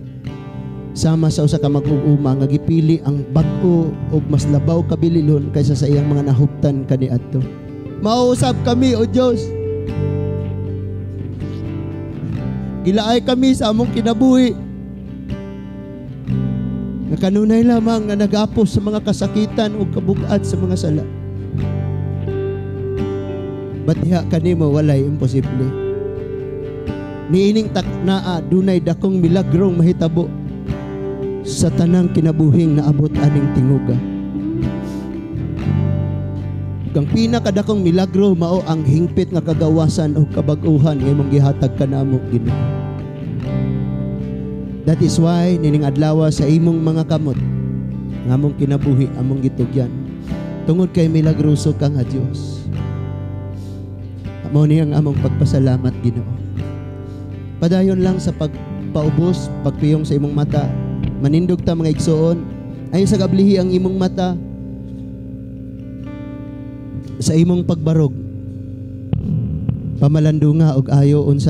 [SPEAKER 1] Sama sa usa ka mag-uuma nga gipili ang bag-o ug mas labaw kabililon kaysa sa iyang mga nahuptan kaniadto. Mauusab kami, O Dios. Gilaay kami sa among kinabuhi. Nga kanunay lamang nga nagapos sa mga kasakitan ug kabugat sa mga sala. Batiha kanimo walay imposible. Niining taknaa dunay dakong milagrong mahitabo sa tanang kinabuhing naabot aning tinguga. Ug ang pinakadakong milagro mao ang hingpit nga kagawasan o kabag-uhan nga imong gihatag kanamo, Ginoo. That is why nining adlaw sa imong mga kamot nga among kinabuhi among gitugyan tungod kay milagroso ka nga Dios. Mao ni ang among pagpasalamat, Ginoo. Padayon lang sa pagpaubos, pagpiyong sa imong mata. Manindog ta, mga igsoon. Ayon sa gablihi ang imong mata sa imong pagbarog. Pamalandunga og ayo unsa